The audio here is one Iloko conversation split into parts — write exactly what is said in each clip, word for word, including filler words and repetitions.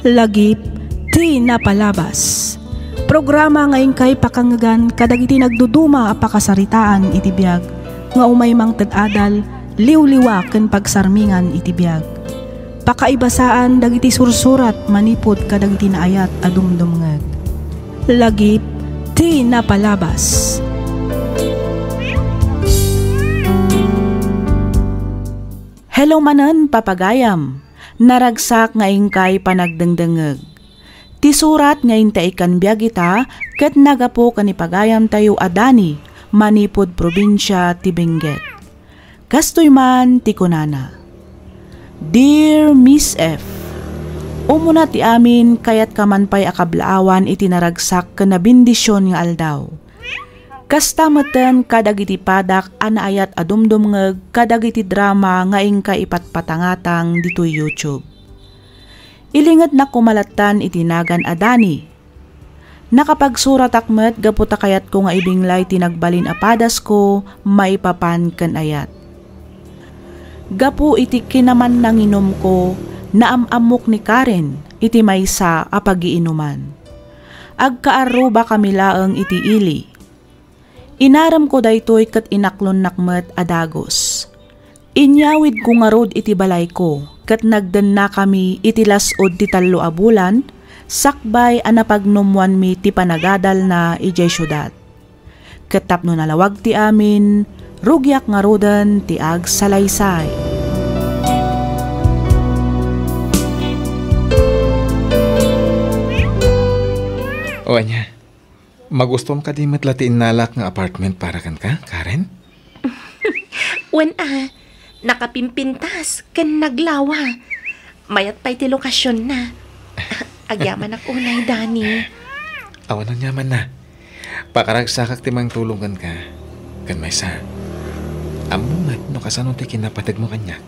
Lagip ti napalabas. Programa nga inkay pakangngegan kadagiti nagduduma a pakasaritaan iti biag nga umay mangted adal, liwliwa ken pagsarmingan iti biag. Pakaibasaan dagiti sursurat manipud kadagiti naayat a dumdumngeg. Lagip ti napalabas. Hello manen, papagayam. Naragsak nga inkay panagdengdengngeg. Ti surat nga inta ikkan biag ita ket nagapu ken ni pagayamtayo a Dani manipud probinsia ti Benguet. Kastoy man ti kunana, "Dear Miss F, umuna ti amin, kayatka man pay a kablaawan iti naragsak ken nabendision nga aldaw. Kasta metten kadagiti padak a naayat a dumdumngeg kadagiti drama nga inkay ipatpatangatang ditoy YouTube." Ilingednak koma lattan iti nagan a Dani. Nakapagsuratak met gapu ta kayatko nga ibinglay ti nagbalin a padasko maipapan ken ayat. Gapu iti kinamannanginumko, naam-ammok ni Karen iti maysa a pagiinuman. Agkaarrubakami laeng iti ili. Inaremko daytoy ket inaklonnak met a dagus. Inyawidko ngarud iti balayko ket nagdennakami iti las-ud ti tallo a bulan sakbay a napagnummoanmi ti panagadalna idiay siudad. Ket tapno nalawag ti amin, rugiak ngaruden ti agsalaysay. O ania, magustom kadi met la ti innalak nga apartment para kenka, Karen? Wen a, nakapimpintas ken naglawa. Mayat pay ti lokasionna. Agyamanak unay, Dani. Awan aniamanna. Pakaragsakak ti mangtulong kenka. Ken maysa, ammom met no kasano ti kinapateg mo kaniak.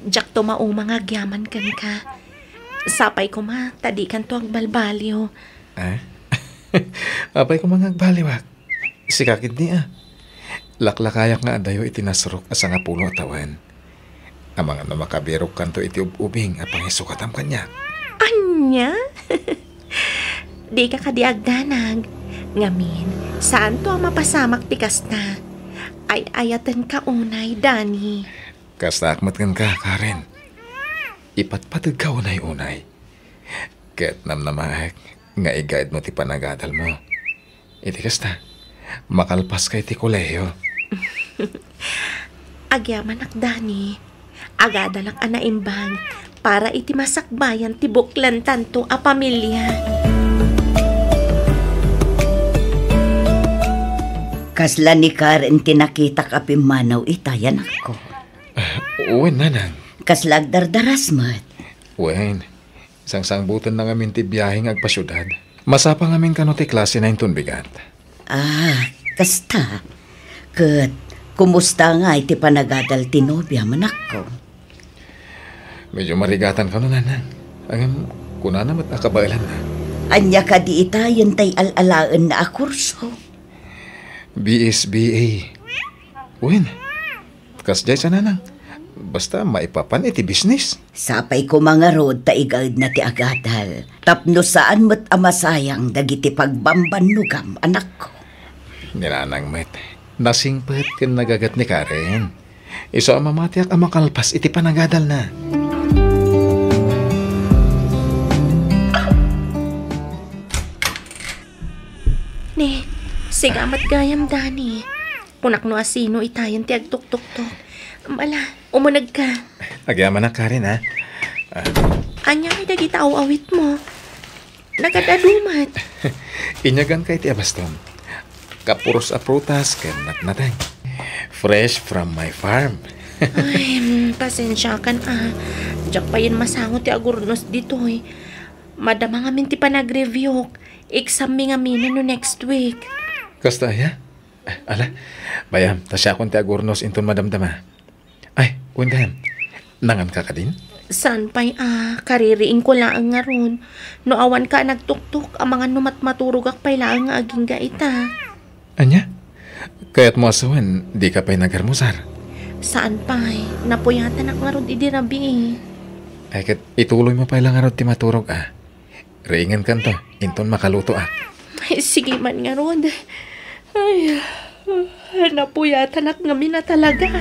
Diakto mauma nga agyaman kenka. Sapay koma ta dikanto agbalbaliw. Ah? Apay koma nga agbaliwak? Sika ketdi a. Laklakayak nga adayo iti nasrok a sangapulo a tawen. Amangan no makabirokkanto iti ub-ubing a pangisukatam kaniak. Ania? Dika kadi agdanag. Ngamin, saanto a mapasamak ti kasta. Ay-ayatenka unay, Dani. Kastaak met kenka, Karen. Ipatpategka unay-unay. Ket namnamaek nga igaedmo ti panagadalmo. Iti kasta, makalpaska iti kolehiyo. Agyamanak, Dani. Agadalak a naimbag para iti masakbayan ti buklantanto a pamilia. Kasla ni Karen ti nakitak a pimmanaw ita, anakko? Ah, wen, nanang. Kasla agdardaras met? Wen, sangsangbutenna ngamin ti biahe nga agpasiudad. Masapa ngamin kano ti klasena inton bigat. Ah, kasta. Ket, kumusta ngay ti panagadal ti nobiam, anakko? Medyo marigatan kano, nanang. Ngem, kunana met a kabaelanna. Ania kadi ita daytay al-alaenna a kurso? B S B A. Wen, kasdiay sa nanang. Basta maipapan iti bisnis. Sapay koma ngarud ta igaedna ti agadal. Tapno saan met a masayang dagiti pagbambannogam, anakko. Ni nanang met, nasingpet ken nagaget ni Karen. Isu a mamatiak a makalpas iti panagadalna. Ne, siga met gayam, Dani. Kunak no asino itayen ti agtuktoktok. Ala, umunegka. Agyamanak, Karen, ha? Ah. Ania ngay dagita aw-awitmo? Nagad-adu met. Inyaganka iti abastom. Kapuros a prutas ken natnateng. Fresh from my farm. Ay, mm, pasensiakan a. Diak payen masango ti agurnos ditoy. Madama ngamin ti panagreviewk. Exam mi ngamin no next week. Kasta aya? Ala, bayam, ta siakon ti agurnos inton madamdama. Ay, wen gayam, nanganka kadin? Saan pay a, kaririingko laeng ngarud. No awanka a nagtuktok, amangan no matmaturogak pay laeng nga agingga ita. Ania? Kayatmo a sawen, dika pay nagarmusar? Saan pay, napuyatanak ngarud idi rabii. Ay, ket ituloymo pay la ngarud ti maturog, a. Riingenkanto, inton makalutoak. Ay, sige man ngarud. Ay, napuyatanak ngamin a talaga.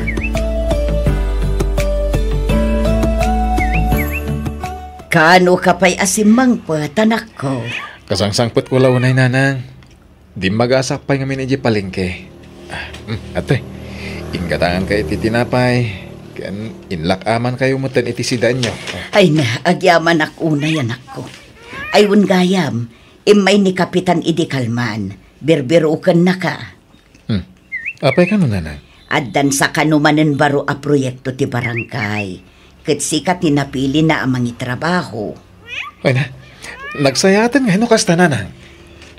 Kaano ka pay a simmangpet, anakko? Kasangsangpetko la unay, nanang. Dimmagasak pay ngamin idiay palengke. Ah, hmm, ate, inggatangankayo iti tinapay, ken inlak-amankayo metten iti sidaenyo. Ay na, agyamanak unay, anakko. Ay, wen gayam, immay ni Kapitan idi kalman, birbirukennaka. Hmm. Apay kano, nanang? Addan sa kano manen baro a proyekto ti barangay. Ket sika ti napilina a mangitrabaho. Ay na, nagsayaaten nga no kasta, nanang.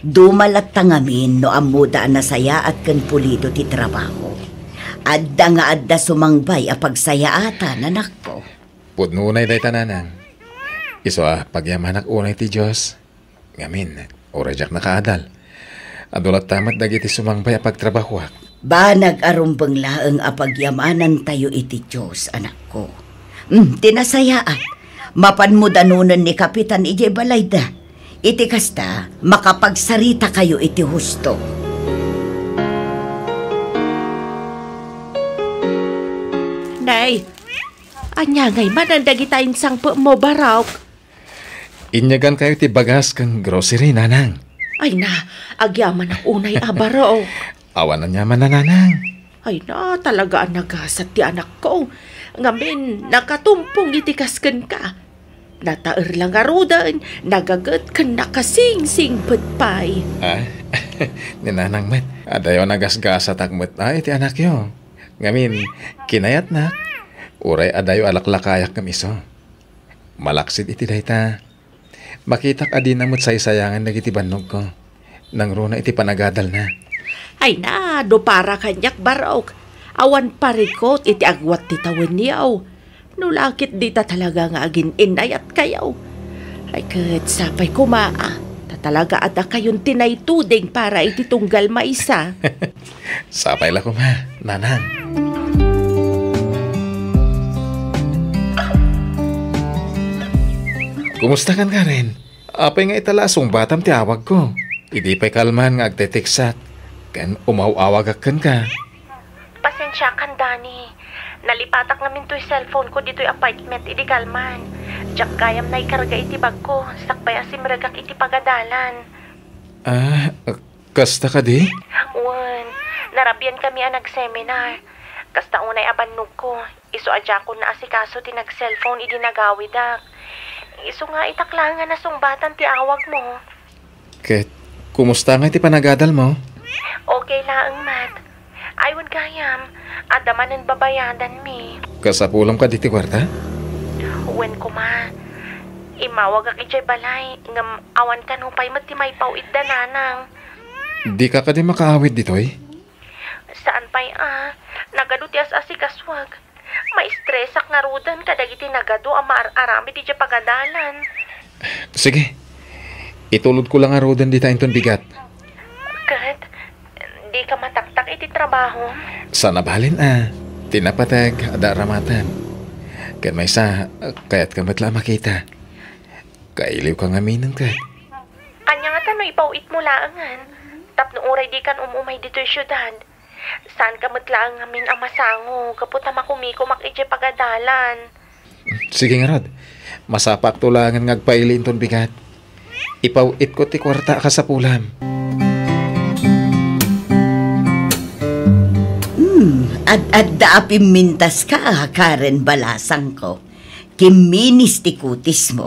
Duma latta ngamin no ammoda a nasayaat ken pulido ti trabaho. Adda nga adda sumangbay a pagsayaatan, anakko. Pudno unay dayta, nanang. Isu a pagyamanak unay ti Dios. Ngamin, uray diak nakaadal, adu latta met dagiti sumangbay a pagtrabahoak. Banag a rumbeng laeng a pagyamanantayo iti Dios, anakko. Hmm, ti nasayaat, mapanmo danonen ni Kapitan idiay balayda. Iti kasta, makapagsaritakayo iti husto. Nay, ania ngay manen dagita insangpetmo, barok? Inyagankayo ti bagas ken grocery, nanang. Ay na, agyamanak unay a baro. Awan aniaman a, nanang. Ay na, talaga a nagasat ti anakko. Ngamin, nakatumpong iti kas kenka. Nataer la ngaruden, nagaget ken nakasingsingpet pay. Ah, ni nanang met, adayo a nagasgasatak met a iti anakyo. Ngamin, kinayatnak, uray adayo a laklakayak ngem isu. Malaksid iti dayta, makitak a dina met saysayangan dagiti bannogko, nangruna iti panagadalna. Ay na, no para kaniak, barok, awan parikut iti agwat ti tawenyo. No la ket dita talaga nga agin-innayatkayo. Ay ket sapay koma, a, ta talaga a dakayon ti naituding para iti tunggal maysa. Sapay la koma, nanang. Kumusta kan, Karen? Apay nga ita la a sungbatam ti awagko? Idi pay kalman nga agteteksak, ken umaw-awagak kenka. Pasensiakan, Dani. Nalipatak ngamin toy cellphone ko ditoy apartment idi kalman. Diak gayam naikarga iti bagko, sakbay a simregak iti pagadalan. Ah, kasta kadi? Wen, narabian kami a nag-seminar. Kasta unay a bannogko, isu a diakon naasikaso ti nag-cellphone idi nagawidak. Isu nga itak laeng a nasungbatan ti awagmo. Ket, kumusta nga ti panagadalmo? Okay laeng met. Ay, wen gayam, adda manen babayadanmi. Kasapulam kadi ti kuarta? Wen koma. Immawagak idiay balay, ngem awan kano pay met ti maipaw-itda, nanang. Dika kadi makaawid ditoy? Saan pay a, nagadu ti as-asikasuak. Maistresak ngaruden kadagiti nagadu a maar-aramid idiay pagadalan. Sige. Itulodko la ngaruden dita inton bigat. Ket, dika mataktak iti trabaho? Saan a bale a. Ti napateg, adda aramaten. Ken maysa, kayatka met la a makita. Kailiwka ngaminen ket. Ania ngata no ipaw-itmo laengen? Tapno uray dikan um-umay ditoy siudad. Saanka met laeng ngamin a masango gapu ta makumikumak idiay pagadalan. Sige ngarud. Masapakto laengen nga agpaili inton bigat. Ipaw-itko ti kuarta a kasapulam. Hmm, ad-adda a pimmintaska, Karen balasangko. Kimminis ti kutismo.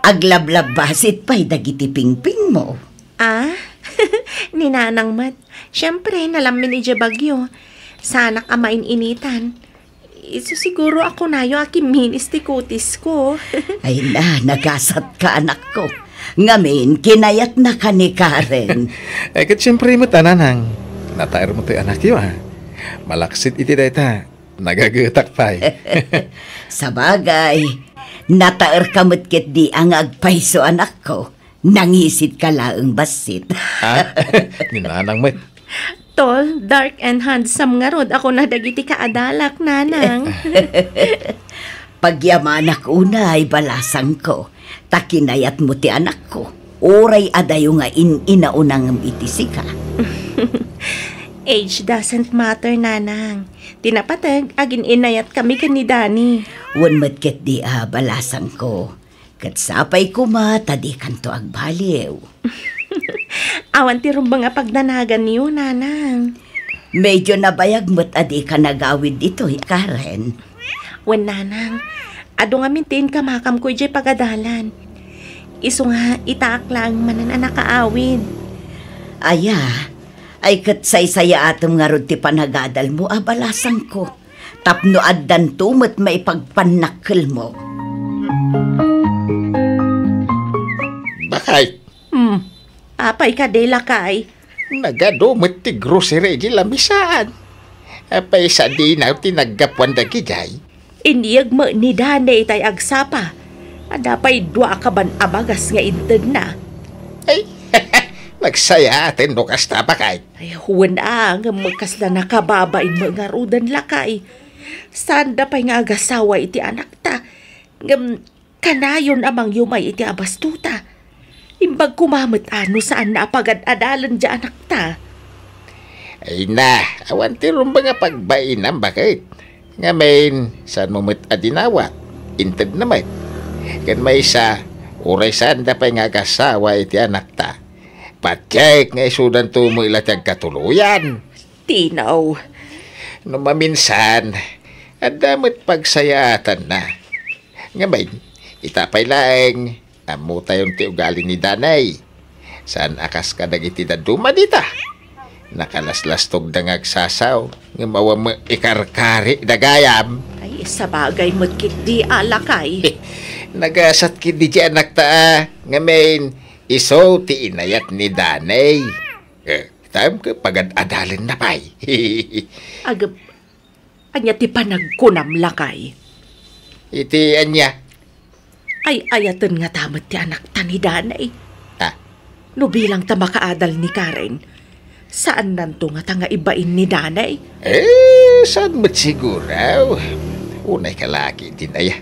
Aglablabbasit pay dagiti pingpingmo. Ah? Ni nanang met. Siempre, nalammin idiay bagyo. Saanak a main-initan. Isu siguro a kunayo a kimminis ti kutisko. Ay na, nagasatka, anakko. Ngamin, kinayatnaka ni Karen. Eh, ket siempre met a, nanang. Nataermo toy anakyo, a. Malaksid iti dayta. Nagagetak pay. Sabagay, nataerka met ketdi a nga agpayso, anakko. Nangisitka laeng bassit. Ah, ni nanang met. Tall, dark, and handsome ngarud a kuna dagiti kaadalak, nanang. Pagyamanak unay, balasangko, ta kinayatmo ti anakko, uray adayo nga in-inaunangem iti sika. Age doesn't matter, Nanang. Ti napateg, agin-inayatkami ken ni Dani. Wen met ketdi a, balasangko. Ket sapay koma ta dikanto agbaliw. Awan ti rumbeng a pagdanaganyo, Nanang. Medyo nabayag met a dika nagawid ditoy, Karen. Wen, Nanang, adu ngamin ti inkamakamko idiay pagadalan. Isu nga, itaak laeng manen a nakaawid. Aya, ay ket saysayaatem ngarud ti panagadalmo a, balasangko. Tapno addanto met maipagpannakkelmo. Bakay? Hmm. Apay kadi, lakay? Nagadu met ti grocery di lamisaan. Apay sadino ti naggapuan dagidiay? Inyeg met ni Dani itay agsapa. Adda pay dua a kaban a bagas nga intedna. Ay, nagsayaaten no kasta, bakay. Ay, wen a, ngem kasla nakababain met ngaruden, lakay. Saanda pay nga agasawa iti anakta. Ngem kanayon a mangyumay iti abastuta. Imbag koma met a no saanna a pagad-adalen diay anakta. Ay na, awan ti rumbeng a pagbainam, baket. Ngamin, saanmo met a dinawat? Intedna met. Ken maysa, uray saanda pay nga agasawa iti anakta. Patiek nga isudanto met la ti agkatuloyan. Tinaw. No maminsan, adda met pagsayaatanna. Ngamin, ita pay laeng, ammotayon ti ugali ni Danay. Saan a kas kadagiti dadduma dita? Nakalaslastogda nga agsasaw, ngem awan met ikarkarida gayam. Ay, sabagay met ketdi a, lakay. Nagasat ketdi ti anakta a, ngamin, isu ti inayat ni Danay. Eh, taem ket pagad-adalenna pay. Agep, ania ti panagkunam, lakay? Iti ania? Ay-ayaten ngata met ti anakta ni Danay. Ah. No bilang ta makaadal ni Karen, saannanto ngata nga ibain ni Danay? Eh, saan met siguro? Unay ka laki din, aya.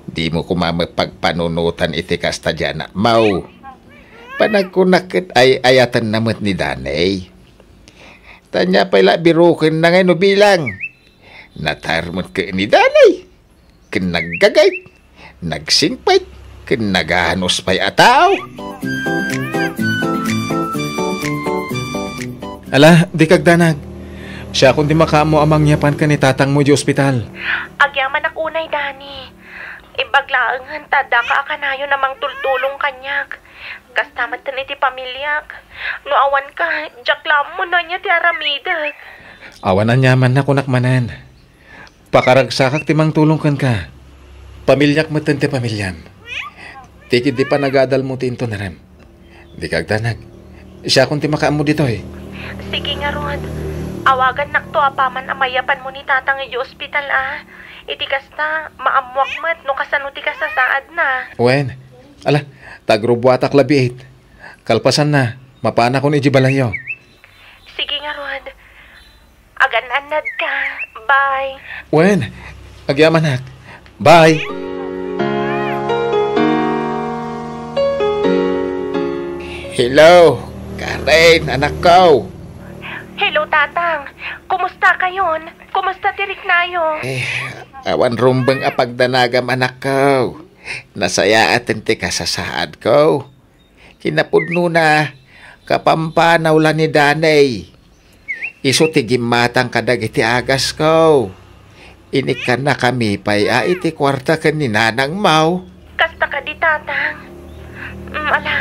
Dimo koma met pagpanunotan iti kasta diay anakmo. Panagkunak ket ay-ayatenna met ni Danay. Ta ania pay la birokenna ngay no bilang? Natar met ket ni Danay. Ken naggagayt, nagsingpet, ken naganus pay a tao. Ala, dika agdanag. Siakon ti makaammo a mangyapan ken ni tatangmo idiay ospital. Agyamanak unay, Dani. Imbag laengen ta addaka a kanayon a mangtultulong kaniak. Kasta metten iti pamiliak. No awanka, diak la ammo no ania ti aramidek. Awan aniamanna, kunak manen. Pakaragsakak ti mangtulong kenka. Pamiliak metten ti pamiliam. Ti ketdi panagadalmo ti intonerem. Dika agdanag. Siakon ti makaammo ditoy. Sige ngarud. Awagannakto apaman a mayapanmo ni tatang idiay ospital, a. Iti kasta, maammoak met no kasano ti kasasaadna. Wen, ala, ta agrubbuatak la biit. Kalpasanna, mapanakon idiay balayyo. Sige ngarud. Agan-annadka. Bye. Wen, agyamanak. Bye. Hello, Karen, anakko. Hello, Tatang. Kumusta kayon? Kumusta ti riknayo? Eh, awan rumbeng a pagdanagam, anakko. Nasayaaten ti kasasaadko. Kinapudnona, kapampanaw la ni Danay. Isu ti gimmatang kadagiti agasko. Inikkannakami pay a iti kuarta ken ni nanangmo. Kasta kadi, Tatang. Mm, ala,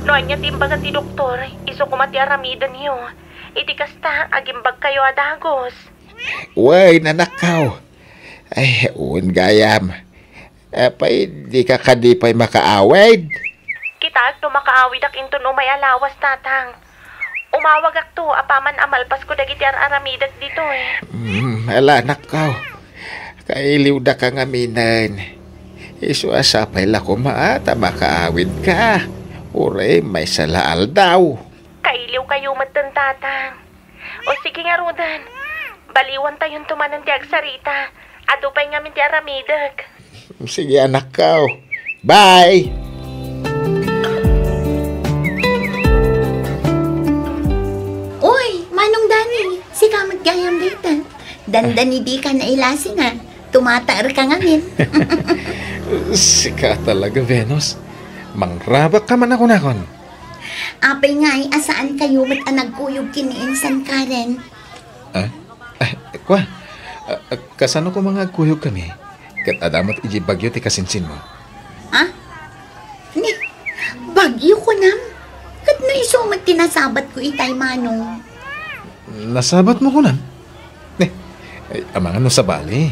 no ania ti imbaga ti doktor, isu koma ti aramidenyo. Iti kasta, agimbagkayo a dagus. Wen, anakko. Ay, wen gayam. Apay, dika kadi pay makaawid? Kitaek no makaawidak inton umay a lawas, Tatang. Umawagakto apaman a malpasko dagiti ar-aramidek ditoy. Mm, ala, anakko. Kailiwdaka ngaminen. Isu a sapay la koma ta makaawidka. Uray maysa la aldaw. Kailiwkayo metten, Tatang. O sige ngaruden, baliwantayonto manen ti agsarita. Adu pay ngamin ti aramidek. Sige, anakko. Bye! Uy, Manong Dani, sika met gayam dayta. Dandani dika nailasin a. Tumataer ka ngamin. Sika talaga, Venus. Mangrabak ka man a kunakon. Apay ngay a saan kayo met a nagkuyog ken ni Insan Karen? Ah? Ah, kua, ah, ah, kasano koma nga agkuyog kami? Ket adda met idiay bagyo ti kasinsinmo. Ha? Ni, bagyo kunam? Ket no isu met ti nasabatko itay, Manong. Nasabatmo kunam? Ni, ay, amangan no sabali.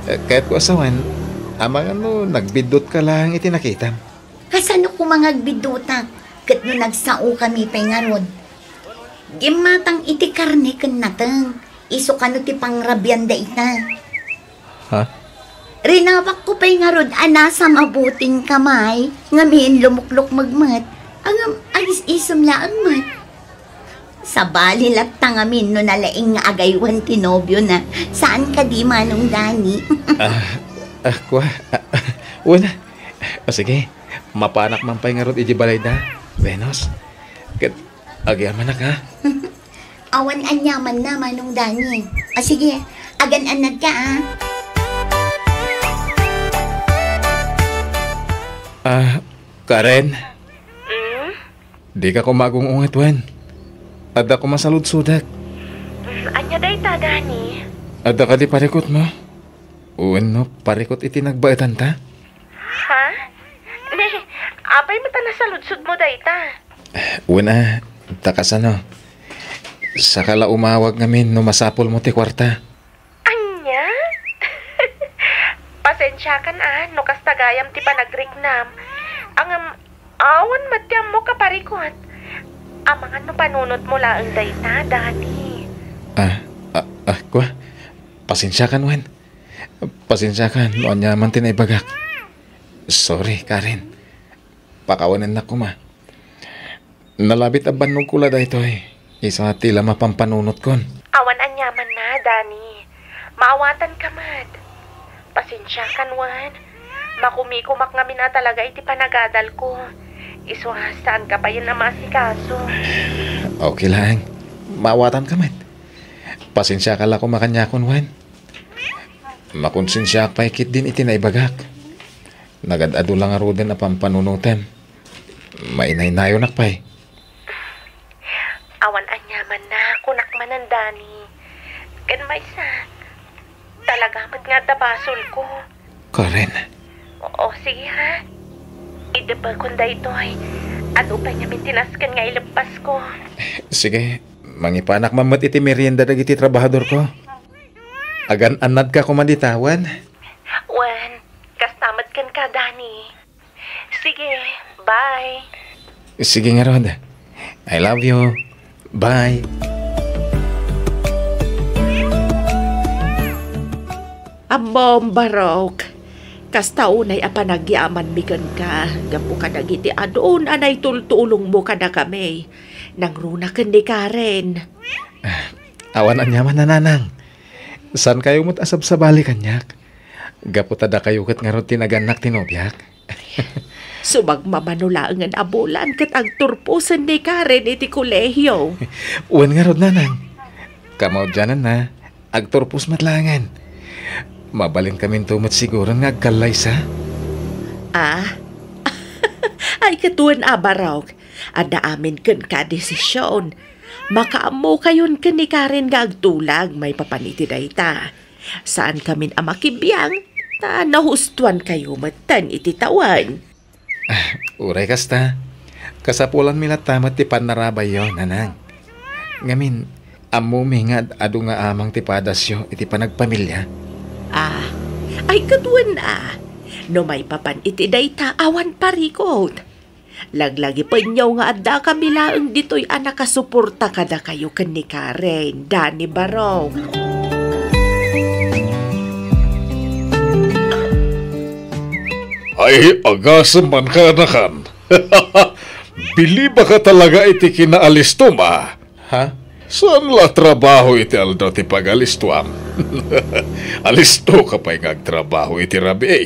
Eh, kayatko a sawen, amangan no nagbiddutka laeng iti nakitam. Kasano koma nga agbiddutak? Ket no nagsaokami pay ngarud, gimmatang iti karne ken nateng, isu kano ti pangrabian dayta. Ha? Rinawakko pay ngarud a nasa mabuting kamay, ngamin lumuklukmeg met, ngem agis-isem laeng met. Sabali latta ngamin no nalaing nga agaywan ti nobiona. Saan kadi, Manong Dani? Ah, ah, kua, ah, ah, wen a. O sige, mapanak man pay ngarud idiay balayda, Venus. Ket agyamanak, ha? Awan aniamanna, Manong Dani. O sige, agan-anadka, a. Ah, Karen? Mm? Dika koma agung-unget wen. Adda koma saludsodek. Mm, ania dayta, Dani? Adda kadi parikutmo? Wenno parikut iti nagbaetanta? Ha? Ne, apay met a nasaludsodmo dayta? Wen a, ta kasano? Saka la umawag ngamin no masapulmo ti kuarta. Ania? Pasensiakan a no kasta gayam ti panagriknam. Ngem awan met ti ammok a parikut. Amangan no panunotmo laeng dayta, Dani. Ah, ah, ah, kua. Pasensiakan wen. Pasensiakan no aniaman ti naibagak. Sorry, Karen. Pakawanennak koma. Nalabit a bannogko la daytoy, isa ti la mapampanunotko. Awan aniamanna, Dani. Maawatanka met. Pasensiakan wen. Makumikumak ngamin a talaga iti panagadalko. Isu a saanka payen a maasikaso. Okay laeng. Maawatanka met. Pasensiaka la koma kaniakon wen. Makonsensiaak pay ketdin iti naibagak. Nagad-adu la ngaruden a pampanunotem. Mainaynayonak pay. Awan aniamanna, kunak manen, Dani. Ken maysa, talaga met nga adda basolko. Karen. O, sige, ha? Idepekon daytoy. Adu pay ngamin ti nasken nga ileppasko. Sige, mangipanak man met iti merienda dagiti trabahadorko. Agan-annadka koma dita, wen? Wen, kasta met kenka, Dani. Sige, bye. Sige ngarud. I love you. Bye. Ammom, Barok, kasta unay a panagyamanmi kenka gapu kadagiti adun a naitultulongmo kadakami. Nangruna ken ni Karen. Awan aniaman, nanang. Saankayo met a sabsabali kaniak? Gapu ta dakayo ket ngarud ti nagannak ti nobiak. Sumagmamano laengen a bulan ket agturposen ni Karen iti kolehio. Wen ngarud, nanang. Kamaudiananna, agturpos met laengen. Mabalinkaminto met siguron nga agkallaysa. Ah? Ay, ket wen a, Barok. Adda amin kenka a desision. Makaammokayon ken ni Karen nga agtulag maipapan iti dayta. Saankamin a makibiang, ta nahustoankayo metten iti tawen. Ah, uray kasta, kasapulanmi latta met ti pannarabayyo, nanang. Ngamin, ammomi nga ad-adu nga amang ti padasyo iti panagpamilia. Ah, ay, ket wen a. No maipapan iti dayta, awan parikut. Laglagipenyo nga addakami laeng ditoy a nakasuporta kadakayo ken ni Karen, Dani, Barok. Ay, agasem man, kaanakan. Bilibaka talaga iti kinaalistom a. Ha? Saan la a trabaho iti aldaw ti pagalistoam? Alisto ka pay nga agtrabaho iti rabii.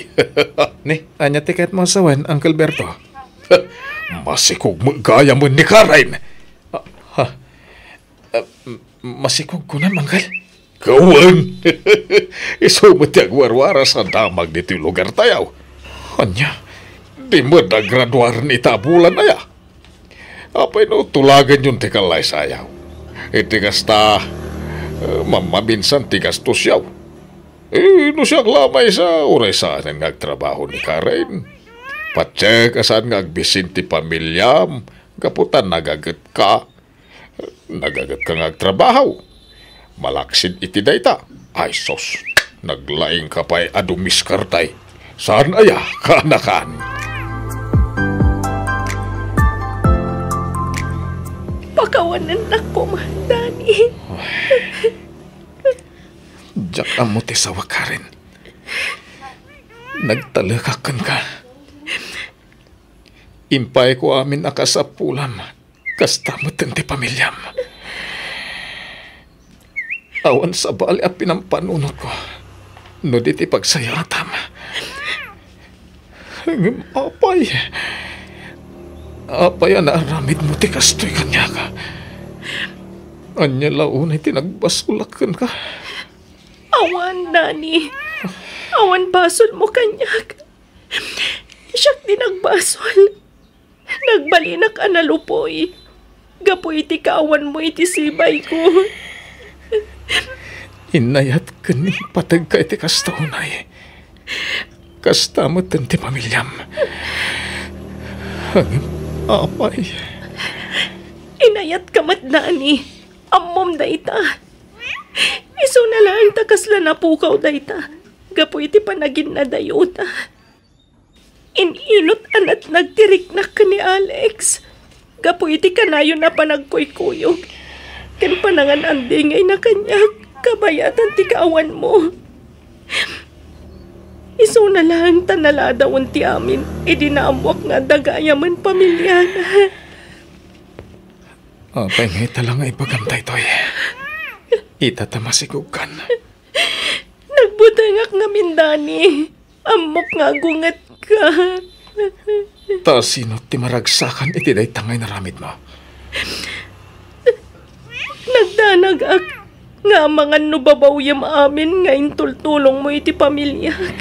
Ni, ania ti kayatmo a sawen, Uncle Berto? Masikog met gayam ni Karen. Ah, ha? Ah, m-, masikog kunam, Uncle? Kawen. Isu met ti agwarwaras a damag ditoy lugartayo. Ania? Di met agraduaren ita a bulan aya. Apay no tulaganyon ti kallaysayaw? Iti kasta, eh, mammaminsan ti gastosyaw. Eh, no siak la maysa, uray saanen nga agtrabaho ni Karen. Patiek a saan nga agbisin ti pamiliam, gapu ta nagagetka. Nagagetka nga agtrabaho. Malaksid iti dayta. Ay sus, naglaingka pay a dumiskartay. Saan aya, kaanakan? Pakawanennak koma, Dani. Diak ammo ti sawak, Karen. Nagtalekak kenka. Impayko amin a kasapulam. Kasta metten ti pamiliam. Awan sabali a pinampanunotko no di ti pagsayaatam. Ngem apay, apay a naaramidmo ti kastoy kaniak? Ania la unay ti nagbasolak kenka? Awan, Dani. Awan basolmo kaniak. Siak ti nagbasol. Nagbalinak a nalupoy gapu iti kaawanmo iti sibayko. Inayat ken impategka iti kasta unay. Kasta metten ti pamiliam. Ngem apay? Inayatka met, Dani. Ammom dayta. Isuna laeng ta kasla napukaw dayta gapu iti panaginnadayota. In-inut a natnag ti riknak ken ni Alex gapu iti kanayon a panagkuykuyog ken panangan-andingayna kaniak kabayatan ti kaawanmo. Isuna laeng ta naladawen ti amin idi naammoak nga adda gayamen pamiliana. Apay nga ita la nga ibagam daytoy? Ita ta masikogkan. Nagbutengak ngamin, Dani. Ammok nga agungetka. Ta sino ti maragsakan iti dayta nga inaramidmo? Nagdanagak nga amangan no babawyem amin nga intultulongmo iti pamiliak.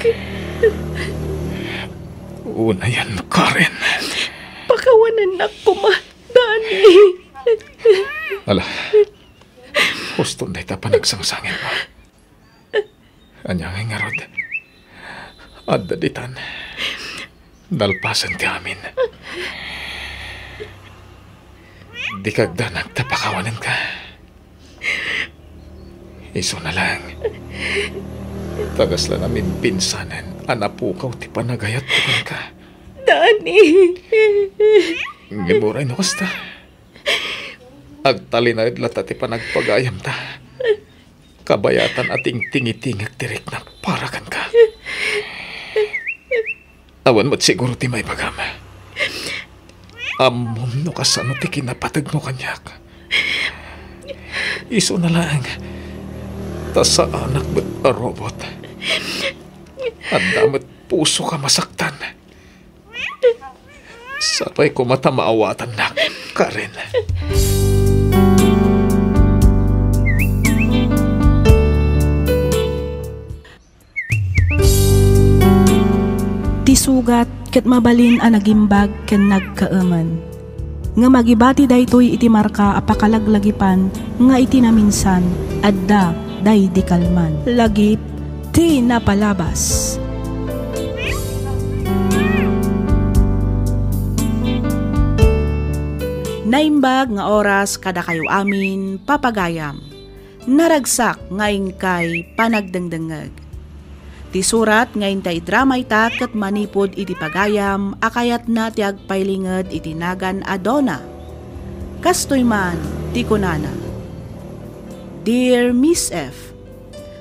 Unayen, Karen. Pakawanennak koma, Dani. Ala, huston dayta panagsangsangitmo. Ania ngay ngarud? Adda ditan. Nalpasen ti amin. Dika agdanag ta pakawanenka. Isuna laeng. Ta kasla namimbinsanen a napukaw ti panagayatko kenka. Dani! Ngem uray no kasta, agtalinaed latta ti panagpagayamta. Kabayatan a tingtingitingek ti riknak para kenka. Awan met siguro ti maibagam. Ammom no kasano ti kinapategmo kaniak. Isuna laeng, ta saanak met a robot. Adda met pusok a masaktan. Sapay koma ta maawatannak, Karen. Ti sugat ket mabalin a nagimbag ken nagkaemen. Ngem agibati daytoy iti marka a pakalaglagipan nga iti naminsan, adda daydi kalman. Lagip ti napalabas. Naimbag nga oras kadakayo amin, papagayam. Naragsak nga inkay panagdengdengngeg. Ti surat nga inta idrama ita ket manipud iti pagayam a kayatna ti agpailinged iti nagan a Donna. Kastoy man ti kunana, Dear Miss F,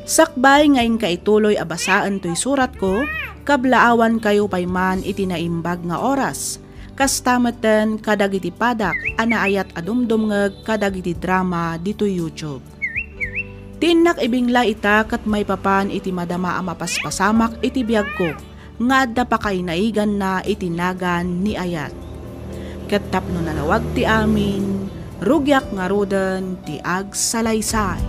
sakbay nga inka ituloy a basaen toy suratko, kablaawankayo pay man iti naimbag nga oras. Kasta metten kadagiti padak a naayat a dumdumngeg kadagiti drama ditoy YouTube. Ti innak ibinglay ita ket maipapan iti madama a mapaspasamak iti biagko nga adda pakainaiganna iti nagan ni Ayat. Ket tapno nalawag ti amin, rugiak ngaruden ti agsalaysay.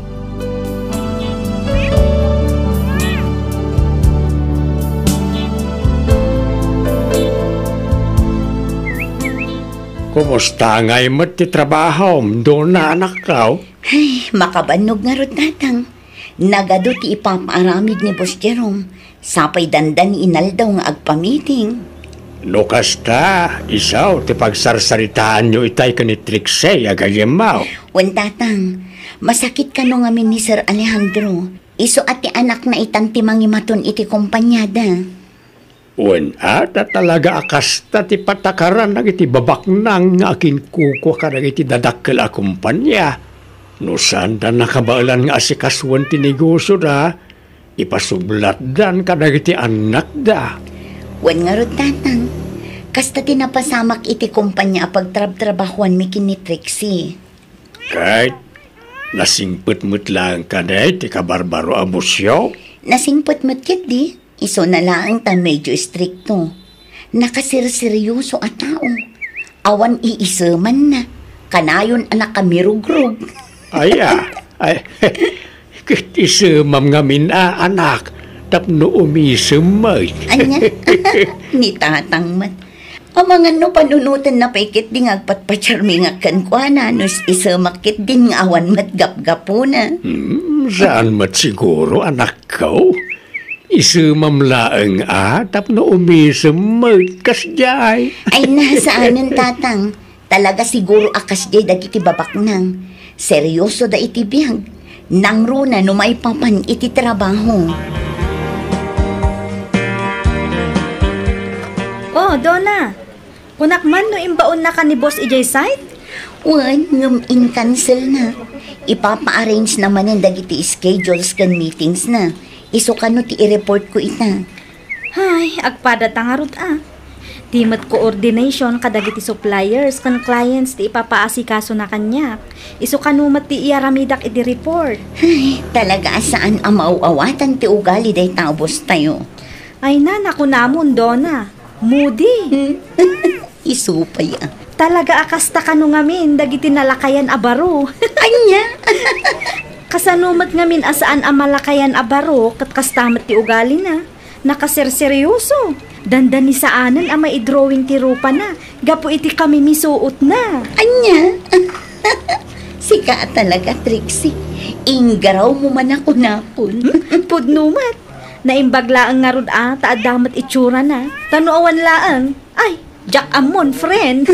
Kumusta ngay met ti trabahom, Dona, anakko? Ay, makabannog ngarud, Tatang. Nagadu ti ipapaaramid ni Boss Jerome. Sapay dandani inaldaw nga agpamiting. No kasta, isu ti pagsarsaritaanyo itay ken ni Trixie a gayyemmo. Wen, Tatang, masakit kano ngamin ni Sir Alejandro. Isu a ti anakna itan ti mangimaton iti kompaniada. Wen, a, ta talaga a kasta ti patakaran dagiti babaknang nga akinkukua kadagiti dadakkel a kompania. No saanda nakabaelan nga asikasuen ti negosioda, ipasublatdan kadagiti annakda. Wen ngarud, Tatang, kasta ti napasamak iti kompania a pagtrabtrabahuanmi ken ni Trixie. Ket nasingpet met laeng kadi ti kabarbaro a bosyo? Nasingpet met ketdi. Isuna laeng ta medyo istrikto. Nakaserseryoso a tao. Awan iisemanna. Kanayon a nakamirugrog. Aya, ay, ket isemam ngamin a, anak, tapno umisem met. Ania? Ni Tatang met. Amangan no panunotenna pay ketdi nga agpatpatiarmi nga kenkuana, no isemak ketdin nga awan met gapgapuna. Hmm, saan met siguro, anakko? Isemam laeng a tapno umisem met kasdiay. Ay, na, saanen, Tatang. Talaga siguro a kasdiay dagiti babaknang. Seryosoda iti biag. Nangruna no maipapan iti trabaho. Oh, Dona. Kunak man no imbaonnaka ni Boss idiay site? Wen, ngem in-cancelna. Ipapa-arrangena manen dagiti schedules ken meetingsna. Isu kano ti i-reportko ita. Ay, agpadata ngarud a. Ti met coordination kadagiti suppliers ken clients ti ipapaasikasona kaniak. Isu kano met ti iyaramidak iti report. Ay, talaga a saan a maaw-awatan ti ugali dayta a bosstayo. Ay na, nakunamon, Dona. Moody. Isu pay a. Talaga a kasta kano ngamin dagiti nalakayan a baro. Ania? Kasano met ngamin a saan a malakayan a baro ket kasta met ti ugalina? Nakaserseryoso. Dandani saanen a maidrawing ti rupana gapu iti kamimisuotna. Ania? Sika a talaga, Trixie. Inggarawmo man a kunakon. Hmm? Pudno met. Naimbag laeng ngarud a ta adda met itsurana. Ta no awan laeng, ay, diak ammon, friend.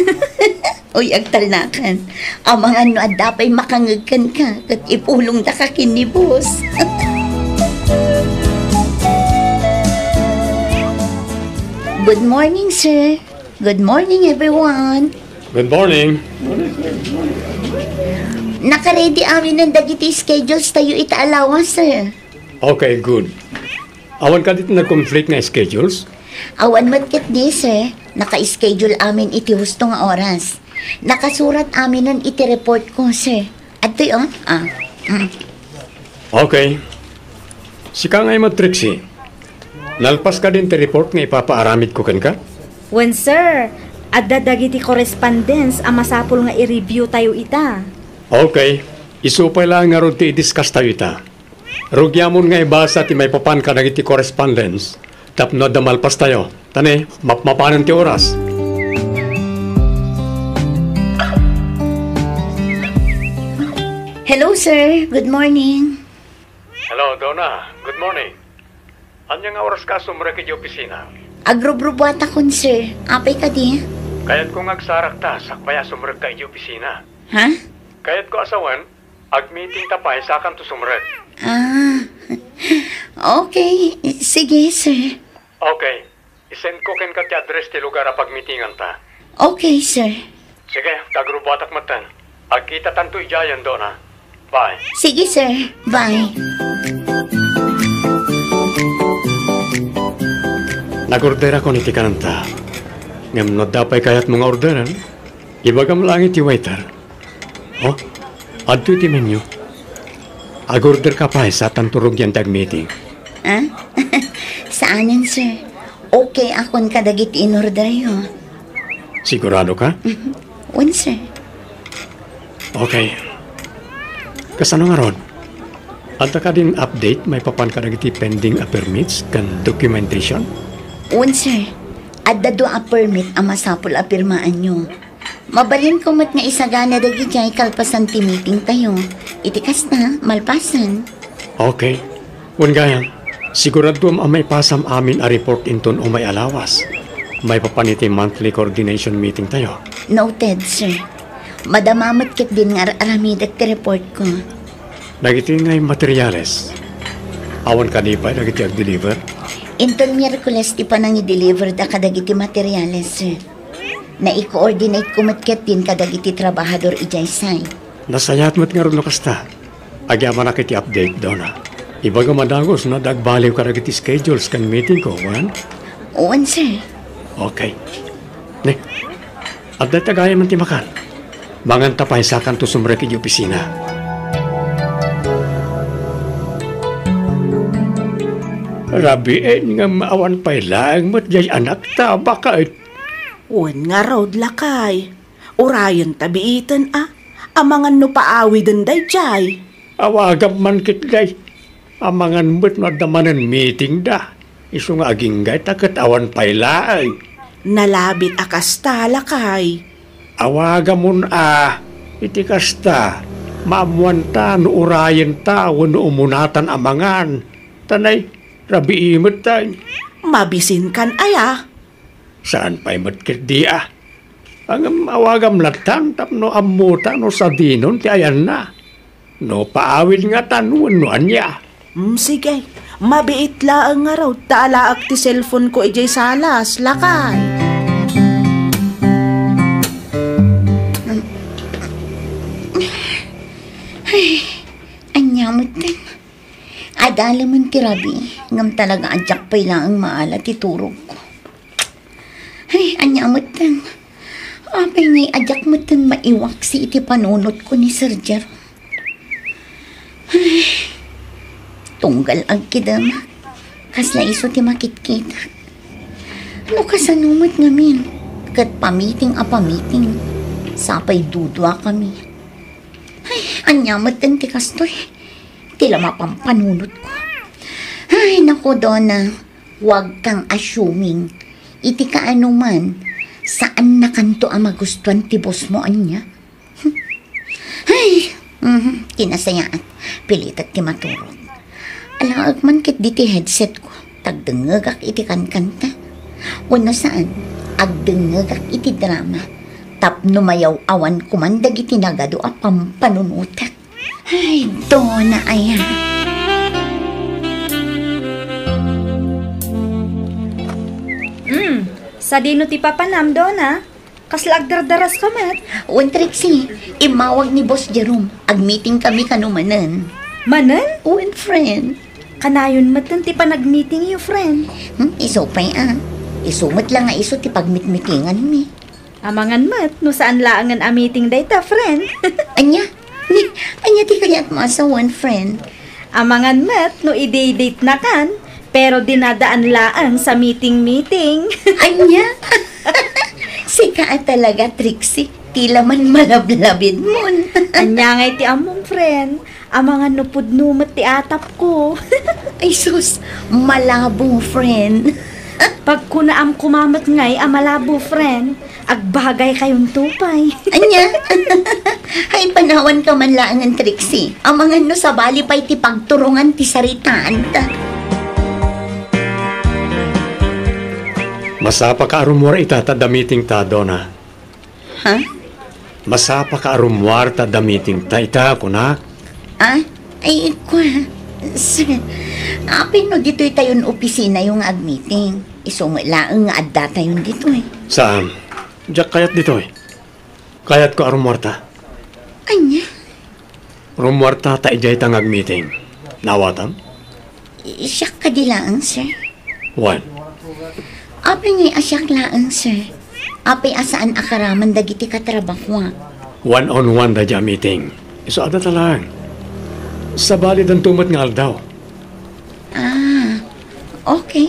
Uy, agtalnakan. Amangan no adda pay makangeg kenka ket ipulongdaka ken ni Boss. Good morning, sir. Good morning, everyone. Good morning. Naka-ready aminen dagiti schedules tayo ita a lawas, sir. Okay, good. Awan kadi ti nag-conflict nga schedules? Awan met ketdi, sir. Naka-schedule amin iti husto nga oras. Nakasurat aminen iti report ko, sir. Adtoy, oh. Ah. Mm. Okay. Sika ngay met, Trixie. Nalpas kadin ti report nga ipapaaramidko kenka? Wen, sir. Adda dagiti correspondence a masapul nga i-review tayo ita. Okay. Isu pay laeng ngarud ti i-discuss tayo ita. Rugiamon nga ibasa ti maipapan kadagiti correspondence tapno adda malpas tayo. Ta ne, mapmapanen ti oras. Hello, sir. Good morning. Hello, Donna. Good morning. Ania nga oras ka sumrek iti opisina? Agrubrubuatakon, sir. Apay kadi? Kayatko nga agsarakta sakbay a sumrekka iti opisina. Ha? Kayatko a sawen, agmeetingta pay sakanto sumrek. Ah, okay. Sige, sir. Okay. Isendko kenka ti address ti lugar a pagmeetinganta. Okay, sir. Sige, ta agrubbuatak metten. Agkitatanto idiayen, Donna. Bye. Sige, sir. Bye. Nag-orderakon iti kanenta. Ngem no adda pay kayatmo nga orderen, ibagam laeng iti waiter. Oh, adtoy ti menu. Ag-order ka pay sa tanto rugian ti agmeeting. Ah? Saanen, sir. Okay akon kadagiti in-orderyo. Sigurado ka? Wen, sir. Okay. Kasano ngarud? Adda kadin update maipapan kadagiti pending a permits ken documentation? Wen, sir. Adda dua a permit a masapul a pirmaanyo. Mabalinko met nga isagana dagidiay kalpasan ti meetingtayo. Iti kasta, malpasen. Okay. Wen gayam, siguraduam a maipasam amin a report inton umay a lawas. Maipapan iti monthly coordination meetingtayo. Noted, sir. Madama met ketdin nga ar-aramidek ti reportko. Dagiti ngay materials, awan kadi pay dagiti agdeliver? Inton Miyerkules ti panangideliverda kadagiti materials, sir. Nai-coordinateko met ketdin kadagiti trabahador idiay site. Nasayaat met ngarud no kasta. Agyamanak iti update, Donna. Ibagam a dagus no adda agbaliw kadagiti schedules ken meetingko, wen? Wen, sir. Okay. Ne, adda ita gayamen ti makan. Manganta pay sakanto sumrek iti opisina. Rabiin ngem awan pay laeng met diay anakta, baket. Wen ngarud, lakay. Urayenta biiten a, amangan no paawiden daydiay. Awagam man ketdi. Amangan met no adda manen meetingda. Isu nga agingga ita ket awan pay laeng. Nalabit a kasta, lakay. Awagamon a, iti kasta, maammoanta no urayenta wenno umunatan a mangan. Ta nay, rabii met tay. Mabisinkan aya? Saan pay met ketdi a. Ngem awagam lattan tapno ammota no sadinon ti ayanna. No paawid ngatan wenno ania. Mm, sige. Mabiit laeng ngarud ta alaek ti cellphone-ko idiay salas, lakay. Ay, ania metten? Adalemen ti rabii, ngem talaga a diak pay laeng maala ti turogko. Ay, ania metten? Apay ngay a diak metten maiwaksi iti panunotko ni Sir Jerome? Ay, tunggal agkidem, kasla isu ti makitkitak. No kasano met ngamin, ket pamiting a pamiting, sapay duduakami. Ay, ania metten ti kastoy? Ti la mapampanunotko. Ay, naku, Donna, huwag kang assuming. Iti kaano man, saannakanto a magustuan ti boss mo, ania? Ay, mhm, ti nasayaat. Pilitek ti maturog. Alaek man ketdi ti headset-ko, ta agdengngegak iti kankanta. Wenno saan, agdengngegak iti drama. Tapno mayaw-awanko man dagiti nagadu a pampanunotek. Ay, Donna aya. Mm, sadino ti papanam, Donna? Kasla agdardaraska met? Wen, Trixie, immawag ni Boss Jerome. Agmeeting kami kano manen. Manen? Wen, friend. Kanayon metten ti panagmeetingyo, friend. Hmm, isu pay a. Isu met la nga isu ti pagmitmitinganmi. Amangan met no saan laengen a meeting dayta, friend. Ania? Ni, ania ti kayatmo a sawen, friend? Amangan met no i-date-nakan, pero dinadaan laeng sa meeting-meeting. Ania? Sika a talaga, Trixie. Ti la man malablabidmon. Ania ngay ti ammom, friend? Amangan no pudno met ti atapko. Ay sus, malabo, friend. Pagkunaam koma met ngay a malabo, friend. Agbagaykayon to pay. Ania? Ay, panawanka man laengen, Trixie. Amangan no sabali pay ti pagturongan ti saritaanta. Masapaka a rummuar ita ta adda meetingta, Donna. Ha? Masapaka a rummuar ta adda meetingta ita, kunak. Ah? Ay, kua. Sir, apay no ditoytayon opisinayo nga agmeeting? Isu met laeng nga addatayon ditoy. Saan? Diak kayat ditoy. Kayatko a rummuarta. Ania? Rummuarta ta idiayta nga agmeeting. Naawatam? Siak kadi laeng, sir? Wen. Apay ngay a siak laeng, sir? Apay a saan a karaman dagiti katrabahoak? One on one daydiay a meeting. Isu adda ta laeng. Sabalidanto met nga aldaw. Ah, okay.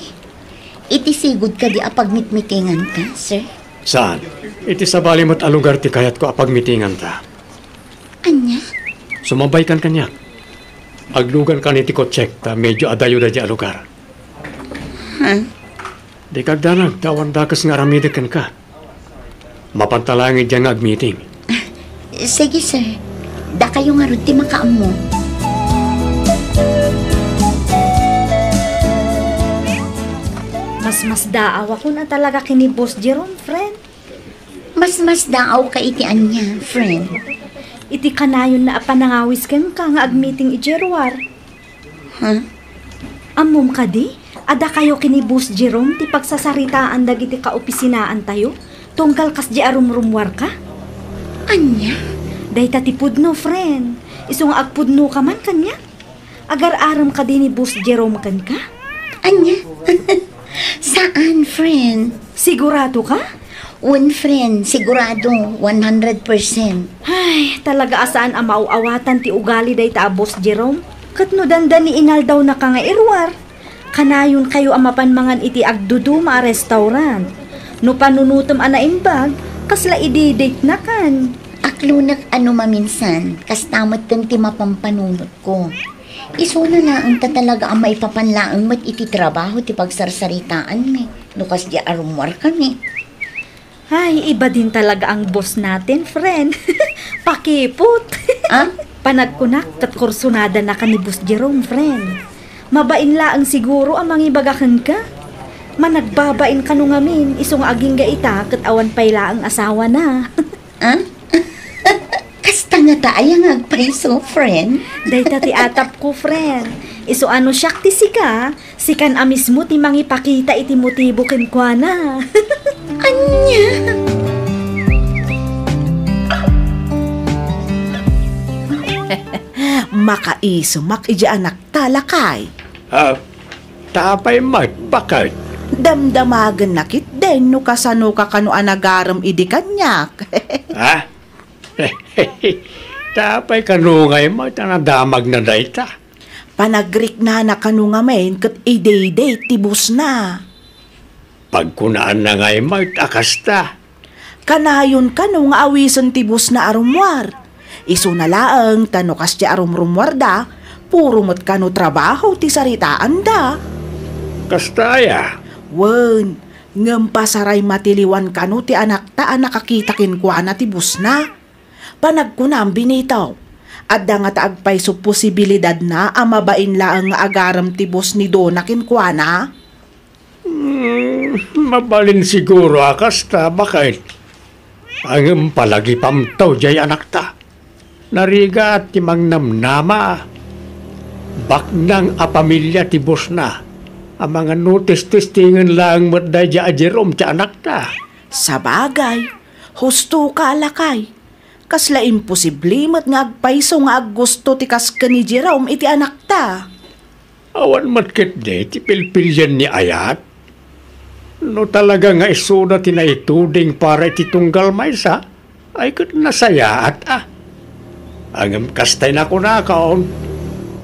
Iti sigud kadi a pagmitmitinganta, sir? Saan? Iti sabali met a lugar ti kayatko a pagmitinganta. Ania? Sumabaykan kaniak. Aglugankan iti kotsek ta medyo adayo daydiay a lugar. Ha? Dika agdanag ta awan dakes nga aramidek kenka. Mapanta laeng idiay nga agmiting. Sige, sir. Dakayo ngarud ti makaammo. Masmasdaawakon a talaga ken ni Boss Jerome, friend. Masmasdaawka iti ania, friend? Iti kanayonna a panangawis kenka nga agmiting idiay ruar. Ha? Ammom kadi, a dakayo ken ni Boss Jerome ti pagsasaritaan dagiti kaopisinaantayo tunggal kasdiay a rumrummuarka? Ania? Dayta ti pudno, friend. Isu nga agpudnoka man kaniak. Agar-arem kadi ni Boss Jerome kenka? Ania? Saan, friend? Siguradoka? Wen, friend, sigurado, one hundred percent. Ay, talaga a saan a maaw-awatan ti ugali dayta a Boss Jerome. Ket no dandani inaldawnaka nga iruar, kanayonkayo a mapan mangan iti agduduma a restaurant. No panunotem a naimbag, kasla idi-date-nakan. Aklonek a no maminsan, kasta metten ti mapanpanunotko. Isuna laeng ta talaga a maipapan laeng met iti trabaho ti pagsarsaritaanmi no kasdiay a rummuarkami. Ay, ibadin talaga ang boss natin, friend. Pakipot. Ah? Panagkunak ket kursunada na ka ni Boss Jerome, friend. Mabain laeng siguro a mangibaga kenka. Managbabain kano ngamin, isu nga agingga ita ket awan pay laeng asawa na. Ah? Kasta ngata aya nga agpayso, friend? Dayta ti atapko, friend. Isu a no siak ti sika, sikan a mismo ti mangipakita iti motibo kenkuana. Ania? Makaisumak idiay anakta, lakay. Ah, ta apay met, baket? Damdamagenna ketdin no kasanoka kano a nagarem idi kaniak. Ah? Ta apay kano ngay met a nadamagna dayta? Panagriknana kano ngamin ket idi-date ti bossna. Pagkunaanna ngay met a kasta. Kanayon kano nga awisen ti bossna a rummuar. Isuna laeng ta no kasdiay a rumrummuarda, puro met kano trabaho ti saritaanda. Kasta aya? Wen, ngem pasaray matiliwan kano ti anakta a nakakita kenkuana ti bossna. Panagkunam, Benito, adda ngata agpayso posibilidadna a mabain laeng nga agarem ti boss ni Dona kenkuana? Hmm, mabalin siguro a kasta, baket? Ngem palagipamto diay anakta. Narigat ti mangnamnama. Baknang a pamilia ti bossna. Amangan no testestingen laeng met daydiay a Jerome ti anakta. Sabagay, hustoka, lakay. Kasla imposible met nga agpayso nga aggusto ti kas ken ni Jerome iti anakta. Awan met ketdi ti pilpilian ni ayat. No talaga nga isuda ti naituding para iti tunggal maysa, ay ket nasayaat a. Ngem kastay nakunakon,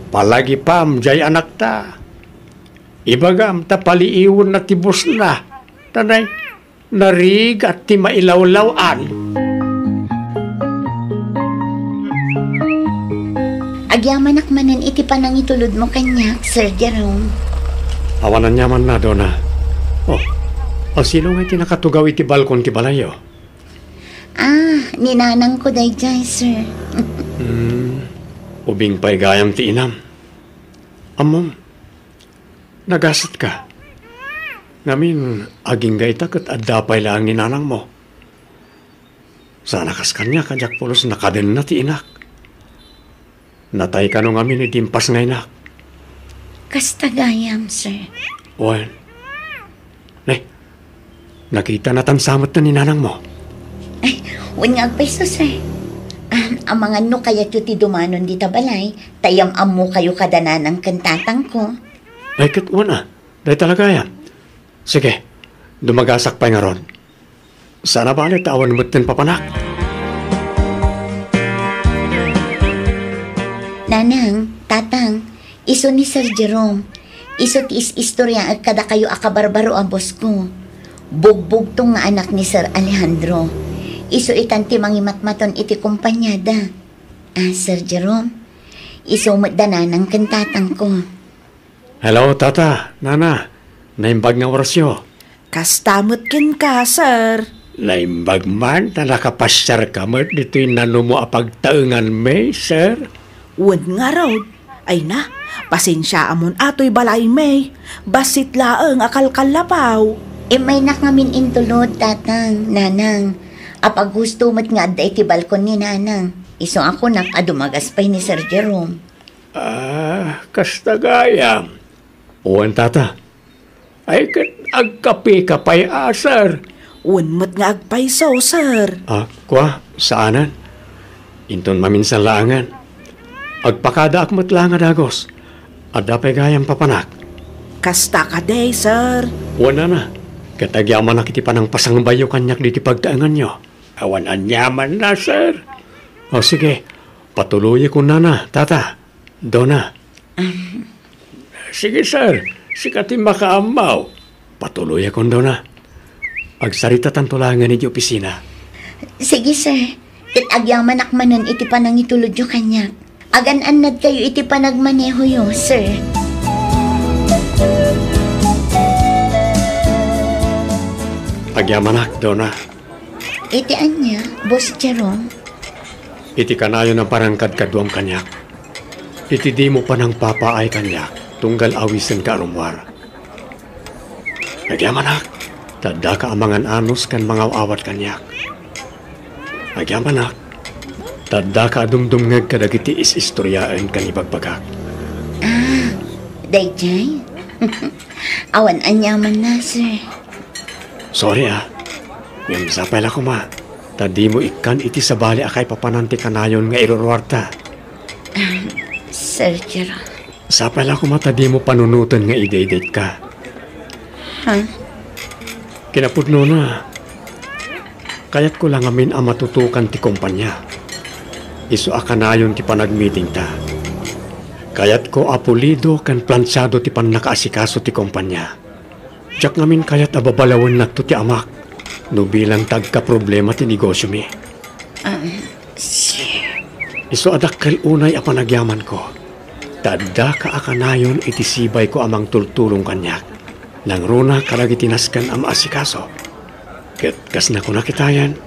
palagipam diay anakta. Ibagam ta paliiwenna ti bossna, ta nay, narigat ti mailawlaw-an. Agyamanak manen iti panangitulodmo kaniak, Sir Jerome. Awan aniamanna, Dona. Oh, a sino nga iti nakatugaw iti balkon ti balayyo? Ah, ni nanangko daydiay, sir. Hmm, ubing pay gayam ti inam. Ammom, nagasatka. Ngamin, agingga ita ket adda pay laeng ni nanangmo. Sana kas kaniak a diak pulos nakadenna ti inak. Natay kano ngamin idi impas nga inak. Kasta gayam, sir. Wen. Ne, nakita na tansa met ni nanangmo. Ay, wen nga agpayso, sir. Ah, amangan no kayatyo ti dumanon dita balay, ta yam-ammokayo kada nanang ken tatangko. Ay, ket wen a. Dayta la gayam. Sige, dumagasak pay ngarud. Saan a bale ta awan metten papanak. Nanang, Tatang, isu ni Sir Jerome. Isu ti is-istoriaek kadakayo a kabarbaro a boss ko. Bugbugtong nga anak ni Sir Alejandro. Isu itan ti mangimatmaton iti kompaniada. Ah, Sir Jerome, isu met da nanang ken tatang ko. Hello, Tata, Nana. Naimbag nga orasyo. Kasta met kenka, sir. Naimbag man ta nakapasiarka met ditoy nanumo a pagtaenganmi, sir. Wen ngarud, ay na, pasensiaamon a toy balaymi. Bassit laeng a kalkallapaw. Immaynak ngamin intulod, tatang, nanang. Apaghusto met nga adda iti balkon ni nanang. Isu a kunak a dumagas pay ni Sir Jerome. Ah, kasta gayam. Wen, Tata. Ay, ket agkapeka pay a, sir? Wen met nga agpayso, sir. Ah, kua, saanen. Inton maminsan laengen. Agpakadaak met laeng a dagus. Adda pay gayam papanak? Kasta kadi, sir. Wen, Nana. Ket agyamanak iti panangpasangbayyo kaniak ditoy pagtaenganyo. Awan aniamanna, sir. O, sige. Patuloyakon, Nana, Tata. Dona. Sige, sir. Sika ti makaammo. Patuloyakon, Dona. Agsaritatanto laengen iti opisina. Sige, sir. Ket agyamanak manen iti panangitulodyo kaniak. Agan-annadkayo iti panagmanehoyo, sir. Agyamanak, Dona. Iti ania, Boss Jerome? Iti kanayon a panangkadkaduam kaniak. Iti dimo panangpapaay kaniak, tunggal awisenka a rummuar. Agyamanak, ta addaka a mangan-anus ken mangaw-awat kaniak. Agyamanak, ta addaka a dumdumngeg kadagiti is-istoriaen ken ibagbagak. Ah, daydiay? Awan aniamanna, sir. Sorry, ah. Ngem sapay la koma, ta dimo ikkan iti sabali a kaipapanan ti kanayon nga iruruarta. Ah, Sir Jerome. Sapay la koma ta dimo panunoten nga idaydayetka. Ha? Kinapudnona, kayatko la ngamin a matutukan ti kompania. Isu a kanayon ti panagmitingta. Kayatko a pulido ken plansiado ti pannakaasikaso ti kompania. Diak ngamin kayat a babalawennakto ti amak no bilang ta agkaproblema ti negosiomi. Ah, sir. Isu a dakkel unay a panagyamanko, ta addaka a kanayon iti sibayko a mangtultulong kaniak. Nangruna kadagiti nasken a maasikaso. Ket kas nakunak itayen,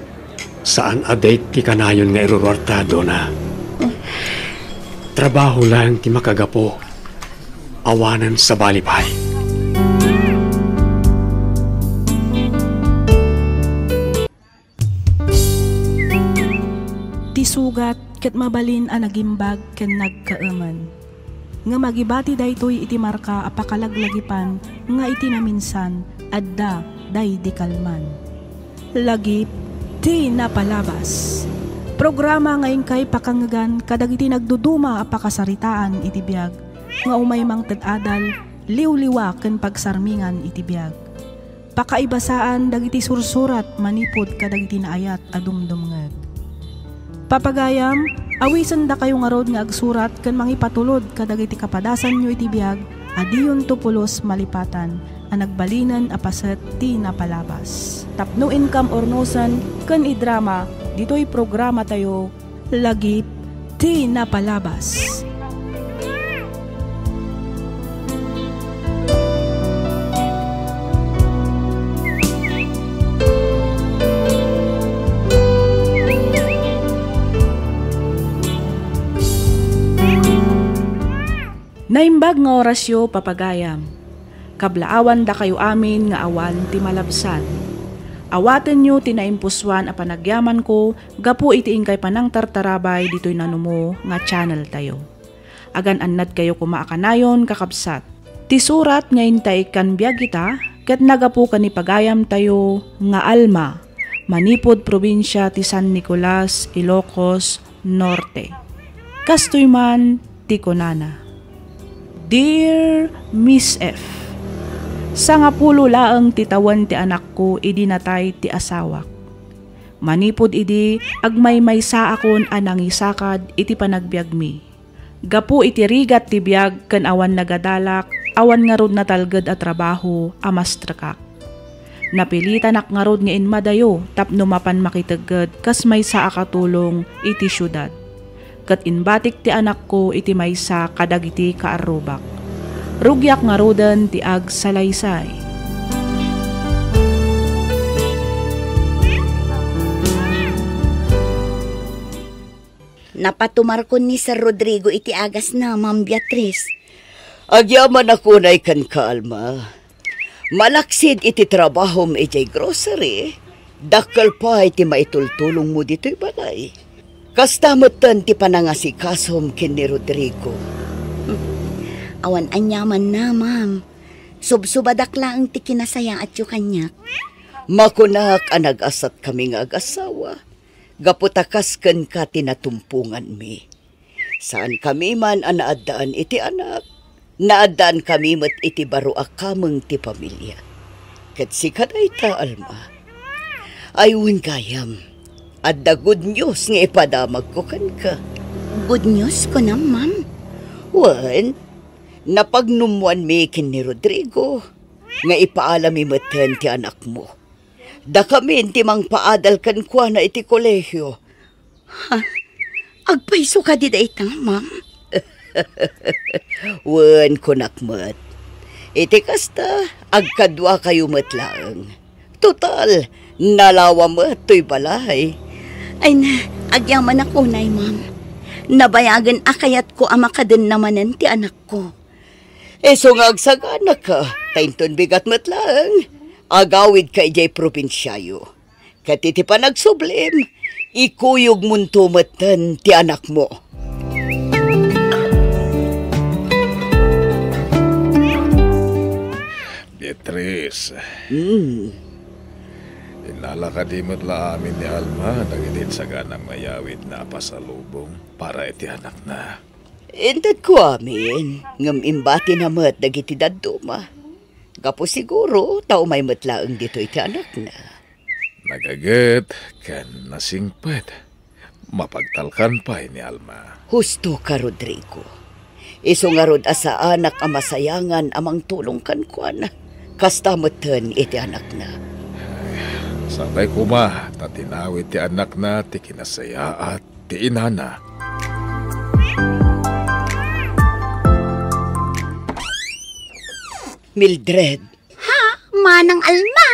saan a dayta ti kanayon nga iruruarta, Dona. Trabaho laeng ti makagapu. Awanen sabali pay. Ti sugat ket mabalin a nagimbag ken nagkaemen. Ngem agibati daytoy iti marka a pakalaglagipan nga iti naminsan adda daydi kalman. Lagip ti napalabas. Programa nga inkay pakangngegan kadagiti nagduduma a pakasaritaan iti biag nga umay mangted adal, liwliwa ken pagsarmingan iti biag. Pakaibasaan dagiti sursurat manipud kadagiti naayat a dumdumngeg. Papagayam, awisendakayo ngarud nga agsurat ken mangipatulod kadagiti kapadasanyo iti biag a diyonto pulos malipatan a nagbalinen a paset ti napalabas. Tapno inkam urnosen ken idrama ditoy programatayo, Lagip ti napalabas. Naimbag nga orasyo, papagayam. Kablaawandakayo amin nga awan ti malabsan. Awatenyo ti naimpusoan a panagyamanko gapu iti inkay panangtartarabay ditoy nanumo nga channeltayo. Agan-annadkayo koma a kanayon, kakabsat. Ti surat nga inta ikkan biag ita ket nagapu ken ni pagayamtayo nga Alma, manipud probinsia ti San Nicolas, Ilocos Norte. Kastoy man ti kunana, Dear Miss F, sangapulo laeng ti tawen ti anakko idi natay ti asawak. Manipud idi, agmaymaysaakon a nangisakad iti panagbiagmi. Gapu iti rigat ti biag ken awan nagadalak, awan ngarud natalged a trabaho a mastrekak. Napilitanak ngarud nga inmadayo tapno mapan makitegged kas maysa a katulong iti siudad. Ket imbatik ti anakko iti maysa kadagiti kaarrubak. Rugiak ngaruden ti agsalaysay. Napatumarkon ni Sir Rodrigo iti agasna, Ma'am Beatriz. Agyamanak unay kenka, Alma. Malaksid iti trabahom idiay grocery, dakkel pay ti maitultulongmo ditoy balay. Kasta metten ti panangasikasom ken ni Rodrigo. Awan aniamanna, ma'am. Subsubadak laeng ti kinasayaatyo kaniak. Makunak a nagasatkami nga agasawa, gapu ta kas kenka ti natumponganmi. Saankami man a naaddaan iti anak, naaddaankami met iti baro a kameng ti pamilia. Ket sika dayta, Alma. Ay wen gayam, adda good news nga ipadamagko kenka. Good news, kunam, ma'am? Wen, napagnummoanmi ken ni Rodrigo nga ipaalami metten ti anakmo. Dakamin ti mangpaadal kenkuana iti kolehio. Ha? Agpayso kadi dayta, ma'am? Wen, kunak met. Iti kasta, agkaduakayo met laeng. Total, nalawa met toy balay. Ay na, agyamanak unay, ma'am. Nabayagen a kayatko a makadenna manen ti anakko. Isu nga agsaganaka, ta inton bigat met laeng, agawidka idiay probinsiayo. Ket iti panagsublim, ikuyogmonto metten ti anakmo. Beatriz. Hmm. Innala kadi met la amin ni Alma dagiti insaganam nga yawidna a pasalubong para iti anakna? Intedko amin, ngem imbatina met dagiti dadduma. Gapu siguro ta umay met laeng ditoy ti anakna. Nagaget ken nasingpet. Mapagtalkan pay ni Alma. Husto ka, Rodrigo. Isu ngarud a saanak a masayangan a mangtulong kenkuana. Kasta metten iti anakna. Ay, sapay koma ta tinawid ti anakna ti kinasayaat ti inana. Mildred. Ha? Manang Alma?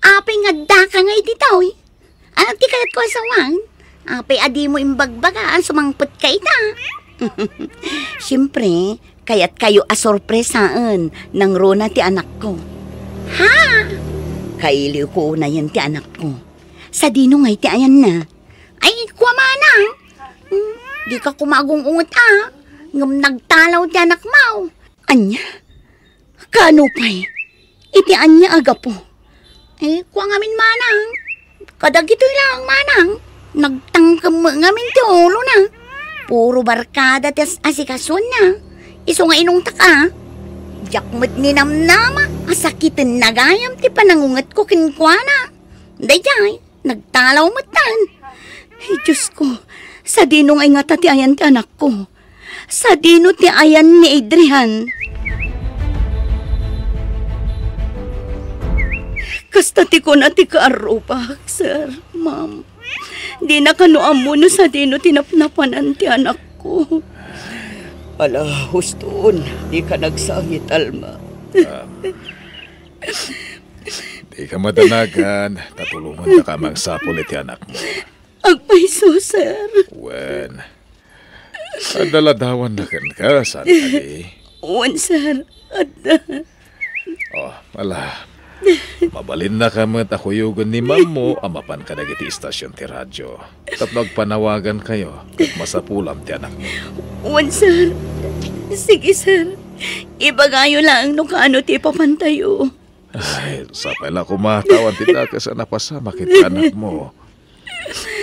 Apay nga addaka ngay ditoy? Ano ti kayatko a sawen? Apay a dimo imbagbaga a sumangpetka ita? Siempre, kayatkayo a sorpresaen nangruna ti anakko. Ha? Kailiwko unayen ti anakko. Sadino ngay ti ayanna? Ay, kua manang. Hmm, dika koma agung-unget a. Ngem nagtalaw ti anakmo. Ania? Kaano pay? Iti ania a gapu? Eh, kua ngamin manang. Kadagitoy laeng manang. Nagtangkem met ngamin ti ulona. Puro barkada ti as-asikasuenna. Isu nga inungtak a. Diak met ninamnama a sakitenna gayam ti panangungetko kenkuana. Daydiay. Nagtalaw metten. Ay, Diosko, sadino ngay ngata ti ayan ti anakko? Sadino ti ayan ni Adrian? Kasta ti kuna ti kaarrubak, sir, ma'am. Dina kano ammo no sadino ti napnapanan ti anakko. Ala, huston, dika nagsangit, Alma. Um, Dika madanagan, ta tulongantaka a mangsapul iti anakmo. Agpayso, sir. Wen, adda ladawanna kenka, saan kadi? Wen, sir. Adda. Oh, ala. Mabalinnaka met a kuyogen ni mammo a mapan kadagiti istasion ti radio. Tapno agpanawagankayo, ket masapulam ti anakmo. Wen, sir. Sige, sir. Ibagayo laeng no kaano ti ipapantayo. Ay, sapay la koma ta awan ti dakes a napasamak iti anakmo.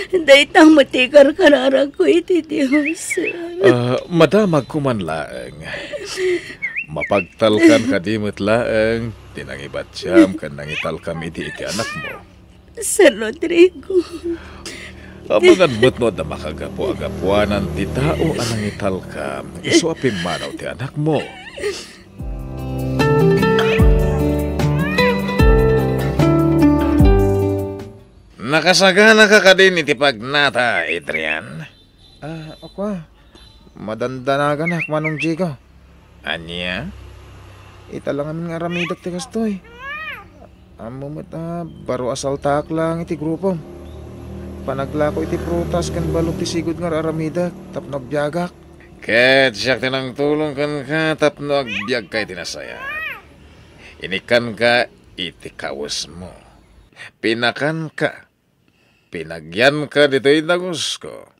Dayta met ti karkararagko iti Dios. Ah, madamagko man laeng. Mapagtalkan kadi met laeng ti nangibatiam ken nangitalkam idi iti anakmo. Sir Rodrigo. Amangan met no adda makagapu a gapuanan ti tao a nangitalka, isu a pimmanaw ti anakmo. Nakasaganaka kadin iti pagnata, Adrian? Ah, ako, ah. Madandanaganak, Manong Diego. Ania? Ita la ngamin nga aramidek ti kastoy. Ammo met a baro a saltaak laeng iti grupom. Panaglako iti prutas ken balud ti sigud nga ar-aramidek tapno agbiagak. Ket siak ti nangtulong kenka tapno agbiagka iti nasayaat. Inikkanka iti kawesmo. Pinakanka. Pinagianka ditoy dagusko.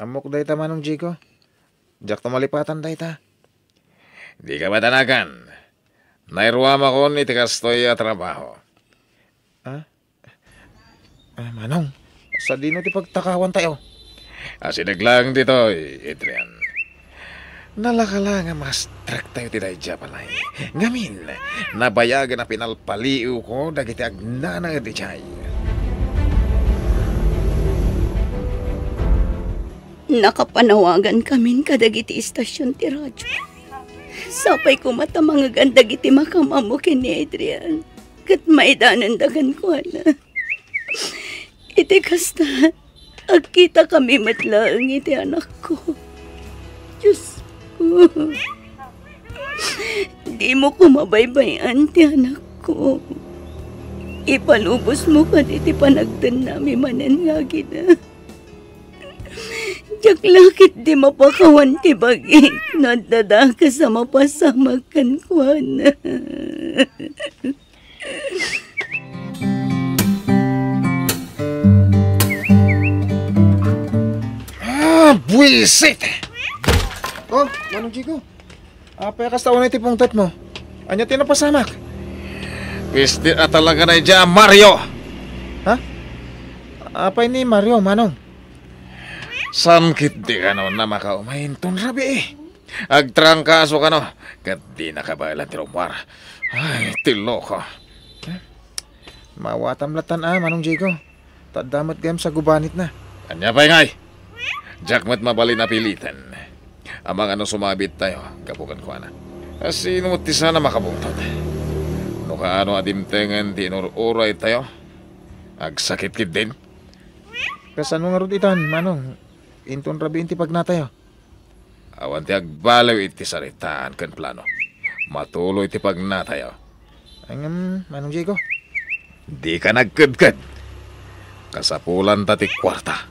Ammok dayta, Manong Diego. Diakto malipatan dayta. Dika madanagan. Nairuamakon iti kastoy a trabaho. Ah? Ah, Manong, sadino ti pagtakawantayo? Asideg laeng ditoy, Adrian. Nalaka la nga mastriktayo ti daydiay a balay. Ngamin, nabayagen a pinalpaliiwko dagiti agnanaed idiay. Nakapanawagankamin kadagiti istasion ti radio. Sapay koma ta mangegan dagiti makamammo ken ni Adrian, ket maidanenda kenkuana. Iti kasta, agkitakami met laeng iti anakko. Diosko, dimo koma baybay-an ti anakko. Ipalubosmo kadi ti panagtennami manen nga agina. Diak la ketdi mapakawan ti bagik no adda dakes a mapasamak kenkuana. Ah, buwisit! Oh, Manong Diego. Apay a kasta unay ti pungtotmo? Ania ti napasamak? Piste a talaga daydiay a Mario! Ha? Apay ni Mario, Manong? Saan ketdi kano a makaumay inton rabii? Agtrangkaso kano, ket di nakabaelan ti rummuar. Ay, ti loko. Mawatam latan a, Manong Diego. Ta adda met gayam sa gubanitna. Ania pay ngay? Diak met mabalin a piliten. Amangan no sumabittayo, gapu kenkuana. A, sino met ti saan a makabungtot? No kaano a dimtengen ti inur-uraytayo, agsakit ketdin. Kasano ngarud itan, Manong? Inton rabiin ti pagnatayo. Awan ti agbaliw iti saritaan ken plano. Matuloy ti pagnatayo. Ngem, Manong Diego? Dika nagkedked. Kasapulanta ti kuarta.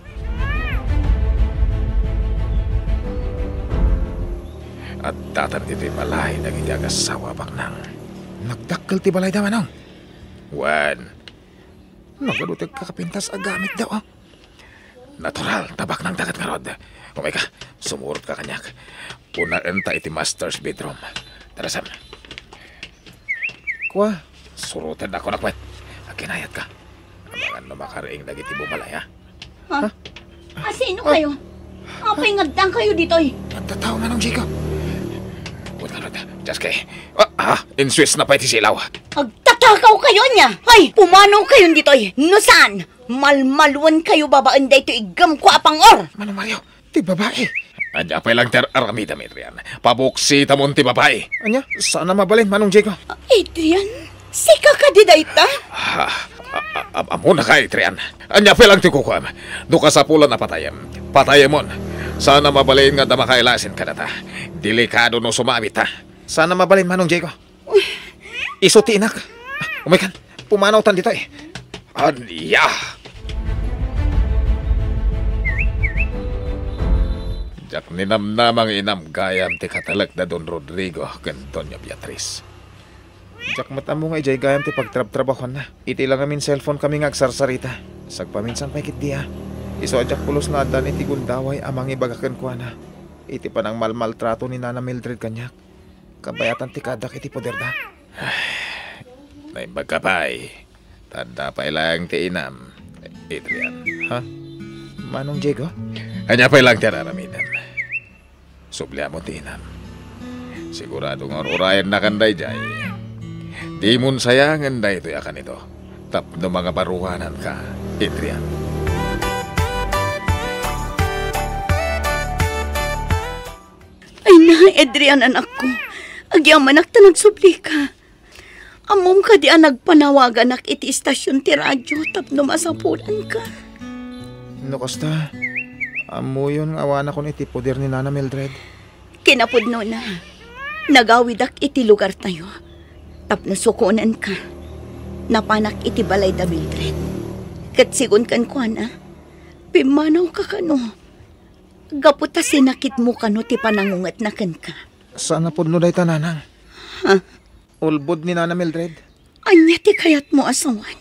Addatan ditoy balay dagiti agassawa a baknang. Nagdakkel ti balayda, Manong? Wen. Nagadu ti agkakapintas a gamitda, a. Natural, ta baknang daket ngarud. Umayka, sumurotka kaniak. Punaenta iti master's bedroom. Tara, Sam. Kua? Surotennakon a kuet. Agkinayatka. Amangan no makariing dagiti bumalay, ha? Ha? Asino kayo? Apay nga addan kayo ditoy? Agtatao, Manong Diego. Wait, ano, Jaske. Ah, ah, insuwis na pay ti silaw. Agtatakaw kayo ania? Ay, pumanaw kayon ditoy. No saan, malmaluen kayo babaen daytoy iggemko a pang-or. Manong Mario, ti babai. Ania pay lang ti ar-aramidem, Adrian. Pabuksitamon ti babai. Ania? Saan a mabalin, Manong Diego. Adrian, sika kadi dayta? Ah, a-, a-, a-, ammona ka, Adrian. Ania pay lang ti kukuam? No kasapulan a patayem, patayemon. Saan a mabalin nga adda makailasin kadata. Delikado no sumabit, ha? Saan a mabalin, Manong Diego. Isu ti inak. Umaykan, pumanawtan ditoy. Ania? Diak ninamnama nga inam gayam ti katalek da Don Rodrigo ken Doña Beatriz. Diak met ammo nga idiay gayam ti pagtrabtrabahuanna. Iti la ngamin cellphone kami nga agsarsarita. Sagpaminsan pay ketdi a. Isu a diak pulos nga addan iti gundaway a mangibaga kenkuana iti panangmalmaltrato ni Nana Mildred kaniak. Kabayatan ti kaaddak iti poderda. Naimbag ka pay. Tanda pay laeng ti inam, Adrian. Ha? Manong Diego? Ania pay lang ti ar-aramidem? Subliamon ti inam. Sigurado nga ur-urayennakan daydiay. Dimon sayangen daytoy a kanito tapno mangabaruananka, Adrian. Adrian, anakko, agyamanak ta nagsublika. Ammom kadi a nagpanawaganak iti istasion ti radio tapno masapulanka? No kasta, ammoyon nga awanakon iti poder ni Nana Mildred. Kinapudnona, nagawidak iti lugartayo tapno sukonenka. Napanak iti balay da Mildred. Ket sigun kenkuana, pimmanawka kano. Gapu ta sinakitmo kano ti panangungetna kenka. Saan a pudno dayta, Nanang. Ha? Ulbod ni Nana Mildred. Ania ti kayatmo a sawen?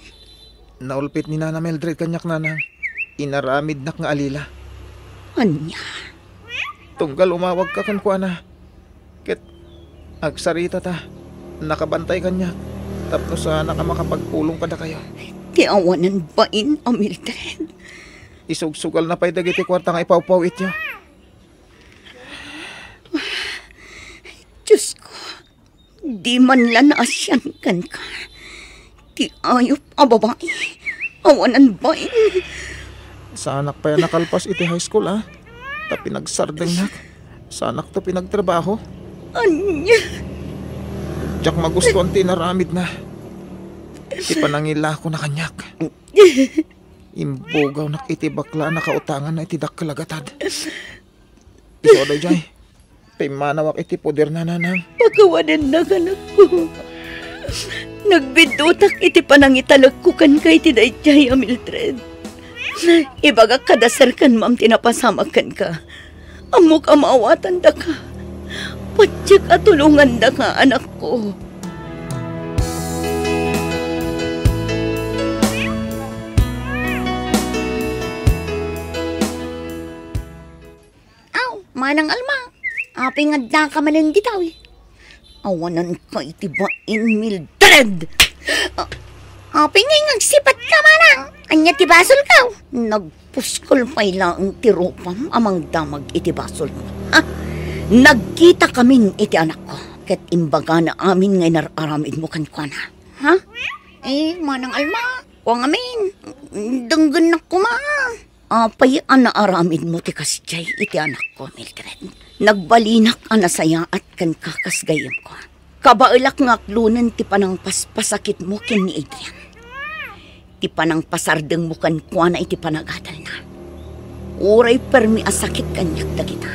Naulpit ni Nana Mildred kaniak, Nanang. Inaramidnak nga alila. Ania? Tunggal umawagka kenkuana. Ket agsarita ta, nakabantay kaniak tapno saanak a makapagpulong kadakayo. Ti awanan bain a Mildred. Isugsugalna pay dagiti kuarta nga ipawpaw-ityo. Diosko, di man la naasian kenka. Ti ayup a babai, awanan bain. Saanak pay a nakalpas iti high school, a? Ta pinagsardengnak. Saanakto pinagtrabaho. Ania? Diak magustuan ti inaramidna. Ti panangilakona kaniak. Imbugawnak iti bakla a nakautanganna iti dakkel a gatad. Isu a daydiay, pimmanawak iti poderna, Nanang. Pakawanennak, anakko. Nagbiddutak iti panangitalekko kenka iti daydiay a Mildred. Ibagak kada serkan, ma'am, ti napasamak kenka. Ammok a maawatandaka. Patiek a tulongandaka, anakko. Aw, Manang Alma, apay nga addaka manen ditoy? Awananka iti bain, Mildred! A-, apay ngay nga agsipatka, Manang? Ania ti basolko? Nagpuskol pay laeng ti rupam a mangdamag iti basolmo. Ha? Nagkitakamin iti anakko, ket imbagana amin nga inar-aramidmo kenkuana. Ha? Eh, Manang Alma, kua ngamin, denggennak koma. Apay a naaramidmo ti kasdiay iti anakko, Mildred? Nagbalinak a nasayaat kenka kas gayyemko. Kabaelak nga aklonen ti panangpaspasakitmo ken ni Adrian. Ti panangpasardengmo kenkuana iti panagadalna. Uray permi a sakit kaniak dagita.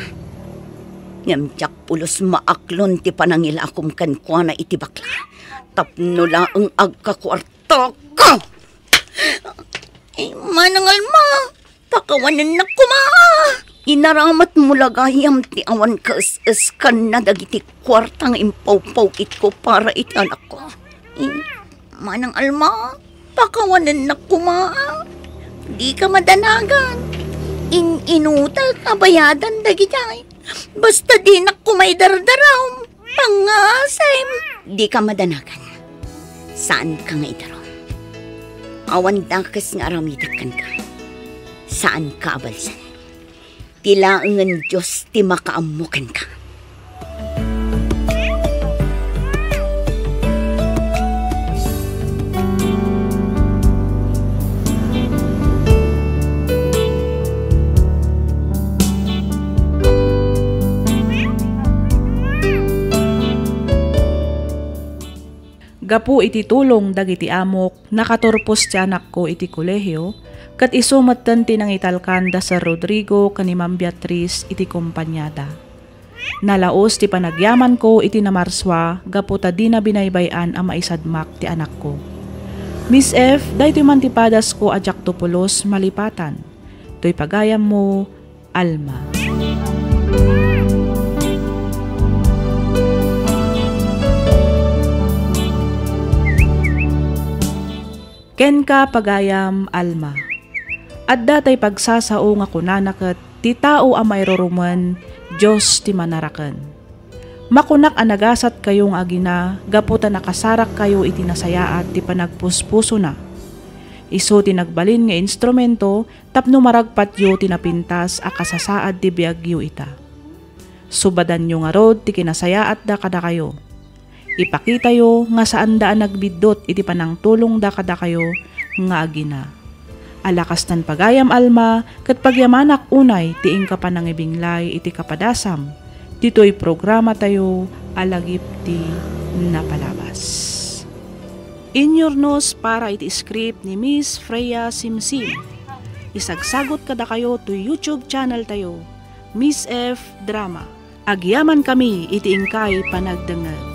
Ngem diak pulos maaklon ti panangilakom kenkuana iti bakla. Tapno laeng agkakuartaka. Eh, Manang Alma, pakawanennak koma. Inaramatmo la gayam ti awan kaes-eskanna dagiti kuarta nga impawpaw-itko para iti anakko. Eh, Manang Alma, pakawanennak koma. Dika madanagan. In-inutak a bayadan dagijay. Basta dinak koma idardarum. Pangasem. Dika madanagan. Saanka nga idarum. Awan dakes nga aramidek kenka. Saanka a balsen. Ti laengen Dios ti makaammo kenka. Gapu iti tulong dagiti amok, nakaturpos ti anakko iti kolehio, ket isu metten ti nangitalkan da Sir Rodrigo ken ni Ma'am Beatriz iti kompaniada. Nalaus ti panagyamanko iti namarsua gapu ta dina binaybay-an a maisadmak ti anakko. Miss F, daytoy man ti padasko a diakto pulos malipatan. Toy pagayammo, Alma. Kenka, pagayam, Alma. Adda tay pagsasao nga kunana ket, "Ti tao a mairurumen, Dios ti manaraken." Makunak a nagasatkayo nga agina gapu ta nakasarakkayo iti nasayaat ti panagpuspusona. Isu ti nagbalin nga instrumento tapno maragpatyo ti napintas a kasasaad ti biagyo ita. Subadanyo ngarud ti kinasayaatda kadakayo. Ipakitayo nga saanda a nagbiddut iti panangtulongda kadakayo nga agina. Ala kastan pagayam, Alma, ket pagyamanak unay ti inka panangibinglay iti kapadasam, ditoy programa tayo a lagip ti napalabas. Inyurnos para iti script ni Miss Freya Simsim. Isagsagot kadakayo to YouTube channel tayo, Miss F Drama. Agyaman kami iti inkay panagdengngeg.